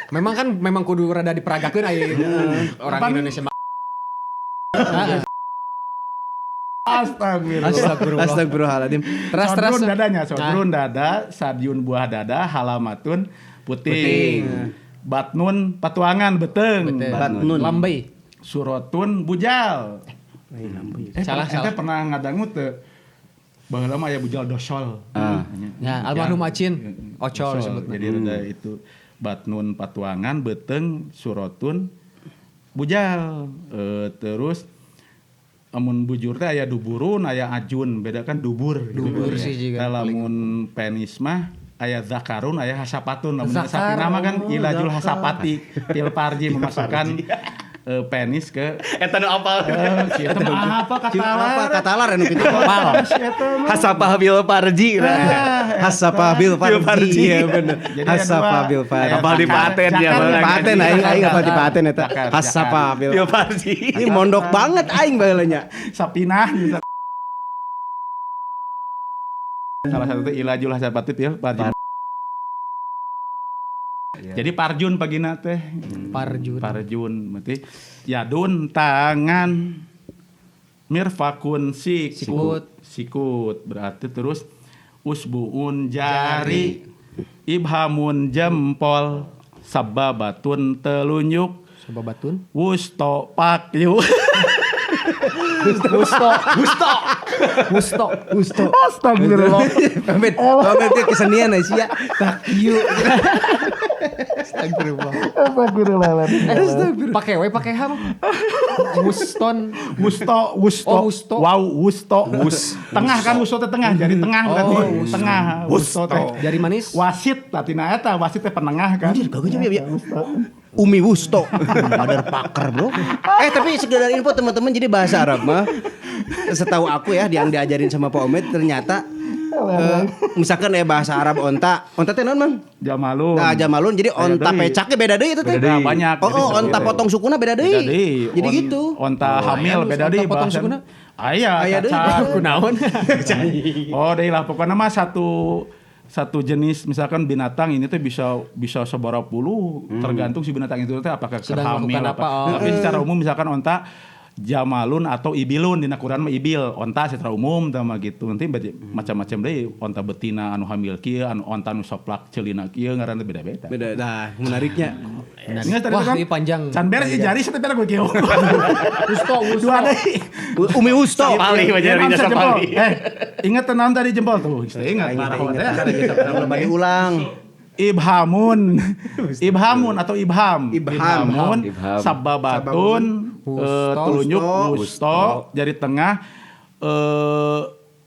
Memang kan memang kudu rada diperagakeun aya orang Indonesia. Astagfirullah. Astagfirullahaladzim. Teras sodrun dadanya, sodrun dada, sadiun buah dada, halamatun puting. Batnun patuangan beteng. Batnun lambai. Surotun bujal. Salah. Ente pernah ngadangu teu? Baheula mah aya bujal dosol. Ya, almarhum Acin, Ocol disebutna. Jadi rada itu batnun patuangan, beteng, surotun, bujal. Terus amun bujur teh aya duburun, aya ajun, beda kan dubur. Dubur sih juga. Lamun penis mah aya zakarun, aya hasapatun. Lamun sapina mah kan ilajul hasapati, pil parji memasukkan penis ke eta nu apal eta mah apa katalar apa katalar anu kitu apal hasapah bil parji hasapah bil parji iya bener hasapah bil parji apal di paten ya paten aing aing apal di paten eta hasapah bil parji ini mondok banget aing baheula nya sapinah salah satu teh ilajul hasapati bil parji. Jadi parjun pagina teh. Parjun. Parjun berarti yadun tangan mirfakun sikut. Sikut berarti terus usbuun jari, ibhamun jempol, sababatun telunjuk, sababatun wusto pakyu. Wusto wusto wusto wusto. Astagfirullah. Pamit pamit kesenian sia. Pakyu. Astagfirullah. Astagfirullahaladzim. Pakai W pakai H. Wuston. Wusto, wusto. Oh, wusto. Wow, wusto. Wus. Tengah kan wusto teh tengah, jari tengah berarti. Tengah wusto teh. Jari manis. Wasit latina eta, wasit teh penengah kan. Anjir, kagak ya. Umi Wusto. Motherfucker, bro. Tapi sekedar info teman-teman, jadi bahasa Arab mah setahu aku ya yang diajarin sama Pak Omid ternyata misalkan bahasa Arab onta, onta teh naon, Mang? Jamalun. Nah, jamalun jadi onta pecaknya beda deui itu teh. Beda banyak. Oh, onta potong sukuna beda deui. Jadi gitu. Onta hamil beda deui potong sukuna. Aya, aya deui. Kunaon? Oh, deui lah pokoknya mah satu Satu jenis misalkan binatang ini tuh bisa sabaraha puluh tergantung si binatang itu teh apakah hamil apa. Tapi secara umum misalkan onta jamalun atau ibilun dina Quran mah ibil, onta secara umum tah gitu. Nanti macam-macam deui onta betina anu hamil kieu, anu onta anu soplak ceulina kieu ngaranna beda-beda. Beda. Nah, menariknya. Menarik. Wah, ini panjang. Can beres jari satepera gue kieu. Usto. Dua deui. Umi Usto. Pali jarina sapali. Ingat naon tadi jempol tuh. Ingat. Ingat. Ulang. Ibhamun atau ibham. Ibhamun, sababatun, telunjuk, wusto, jari tengah,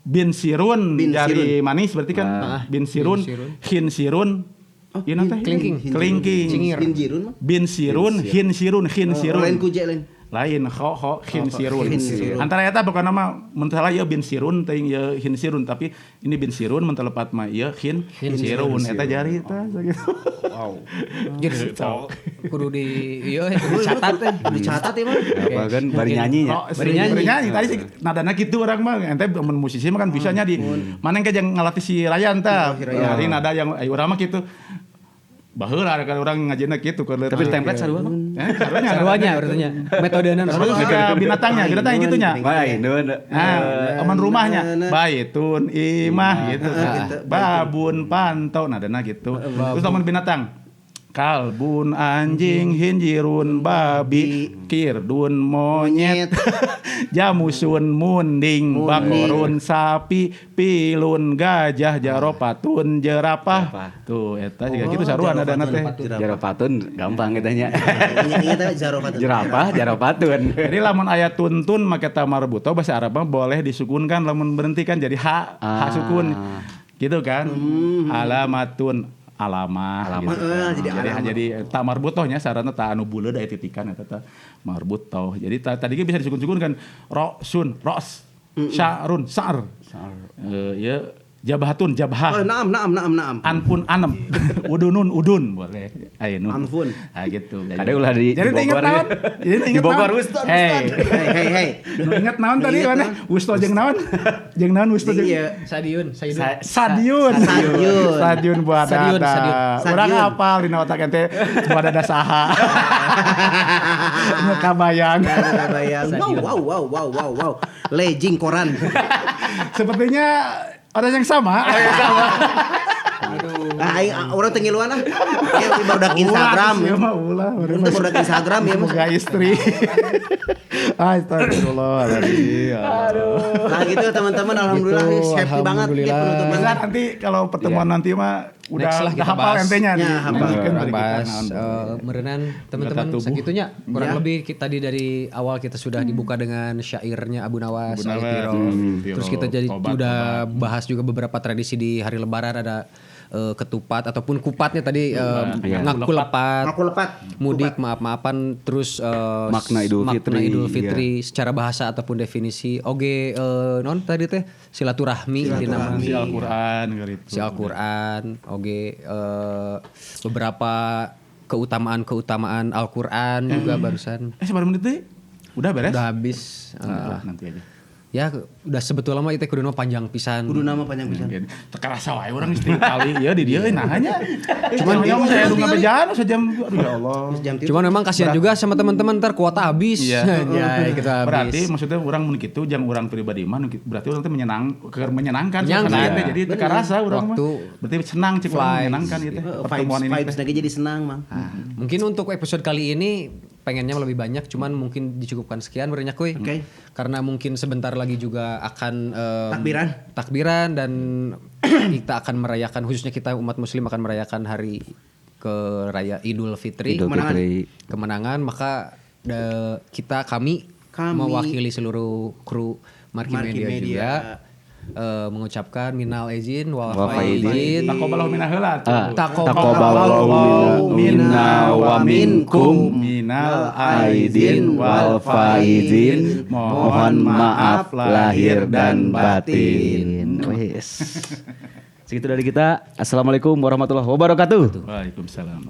bin sirun, jari manis berarti kan bin sirun, hin sirun, kelingking, bin sirun, hin sirun, hin sirun. Lain kuje lain. Lain kho hin sirun. Antara eta bukan nama mun salah ieu bin sirun teuing ieu hin sirun tapi ini bin sirun mun telepat mah ieu hin sirun eta jari tah sakitu. Wow. Jadi kudu di ieu dicatat teh, dicatat ieu mah. Apa kan bari nyanyi nya. Bari nyanyi tadi sih nadana kitu urang mah ente mun musisi mah kan bisanya di mana engke jeung ngalatih si Ryan tah. Dari nada yang urang mah kitu. Baheula kan orang ngajina kitu tapi template sarua mah. Saruanya berarti metodena binatangnya, binatangnya gitunya. Bainun. Nah, aman rumahnya. Baitun imah gitu. Babun pantau nadana gitu. Terus lamun binatang. Kalbun anjing, hinjirun babi, kirdun monyet, jamusun munding, bakorun sapi, pilun gajah, jaropatun jerapah. Tuh eta juga gitu saruan adana teh. Jaropatun gampang eta nya. Ingat jaropatun. Jerapah, jaropatun. Jadi lamun aya tuntun make ta marbuto bahasa Arab mah boleh disukunkan lamun berhenti kan jadi ha, ha sukun. Gitu kan? Alamatun. Alamah gitu. Jadi alamah. Jadi tak marbutohnya syaratnya tak anu buleud aya titikan eta tah marbutoh. Jadi tadi ge bisa disukun-sukun kan rosun, ros, sya'run, sa'ar. Ieu jabhatun, jabhah. Oh, naam. Anpun, anem. Udunun, udun boleh. Ayo nun. Anfun. Ah gitu. Ada ulah di jadi ingat naon? Jadi di Bogor Wusto. Hey. Hey. Nu ingat naon tadi mana? Wusto jeung naon? Jeung naon Wusto jeung? Sadiun. Stadion Buadada. Urang hafal dina otak ente Buadada saha. Nu kabayang. Wow. Lejing koran. Sepertinya orang yang sama. Aduh. Ah, orang tengiluan ah. Ya barudak Instagram. Ulah, mah ulah. Barudak Instagram ya mah. Boga istri. Astagfirullahaladzim. Aduh. Nah gitu teman-teman, alhamdulillah gitu, happy banget ya penutupan. Bisa nanti kalau pertemuan nanti mah udah hafal entenya nih. Ya, hafal. Bahas merenan teman-teman segitunya. Kurang lebih kita tadi dari awal kita sudah dibuka dengan syairnya Abu Nawas, terus kita jadi udah bahas juga beberapa tradisi di hari Lebaran, ada ketupat ataupun kupatnya tadi, ngaku lepat, mudik, maaf-maafan, terus makna Idul Fitri, iya. Secara bahasa ataupun definisi, oge non tadi teh silaturahmi, si Al-Qur'an gitu. Si Al-Qur'an, oge beberapa keutamaan-keutamaan Al-Qur'an juga barusan. Seberapa menit teh? Udah beres? Udah habis. Nanti aja. Ya udah sebetulnya mah itu kudu nama panjang pisan. Kudu nama panjang pisan. Terkerasa wae urang istri kali ya di dieu nah nya. Cuman dia mah saya ngabejaan sejam aduh ya Allah. Cuman memang kasihan juga sama teman-teman ntar kuota habis. Iya. Ya kita habis. Berarti maksudnya urang mun kitu jang urang pribadi mah berarti urang teh menyenangkan suasana teh jadi teu karasa urang mah. Berarti senang cik urang menyenangkan ieu teh pertemuan ini. Vibes lagi jadi senang, Mang. Mungkin untuk episode kali ini pengennya lebih banyak, cuman mungkin dicukupkan sekian berenya kuy. Okay. Karena mungkin sebentar lagi juga akan takbiran dan kita akan merayakan, khususnya kita umat muslim akan merayakan hari ke raya Idul Fitri. Kemenangan, maka kami mewakili seluruh kru Marki Media juga mengucapkan minal izin wal faizin. Taqabbalallahu minna heula. Taqabbalallahu minna wa minkum minal aidin wal faizin. Mohon maaf lahir dan batin. Wes. Segitu dari kita. Assalamualaikum warahmatullahi wabarakatuh. Waalaikumsalam.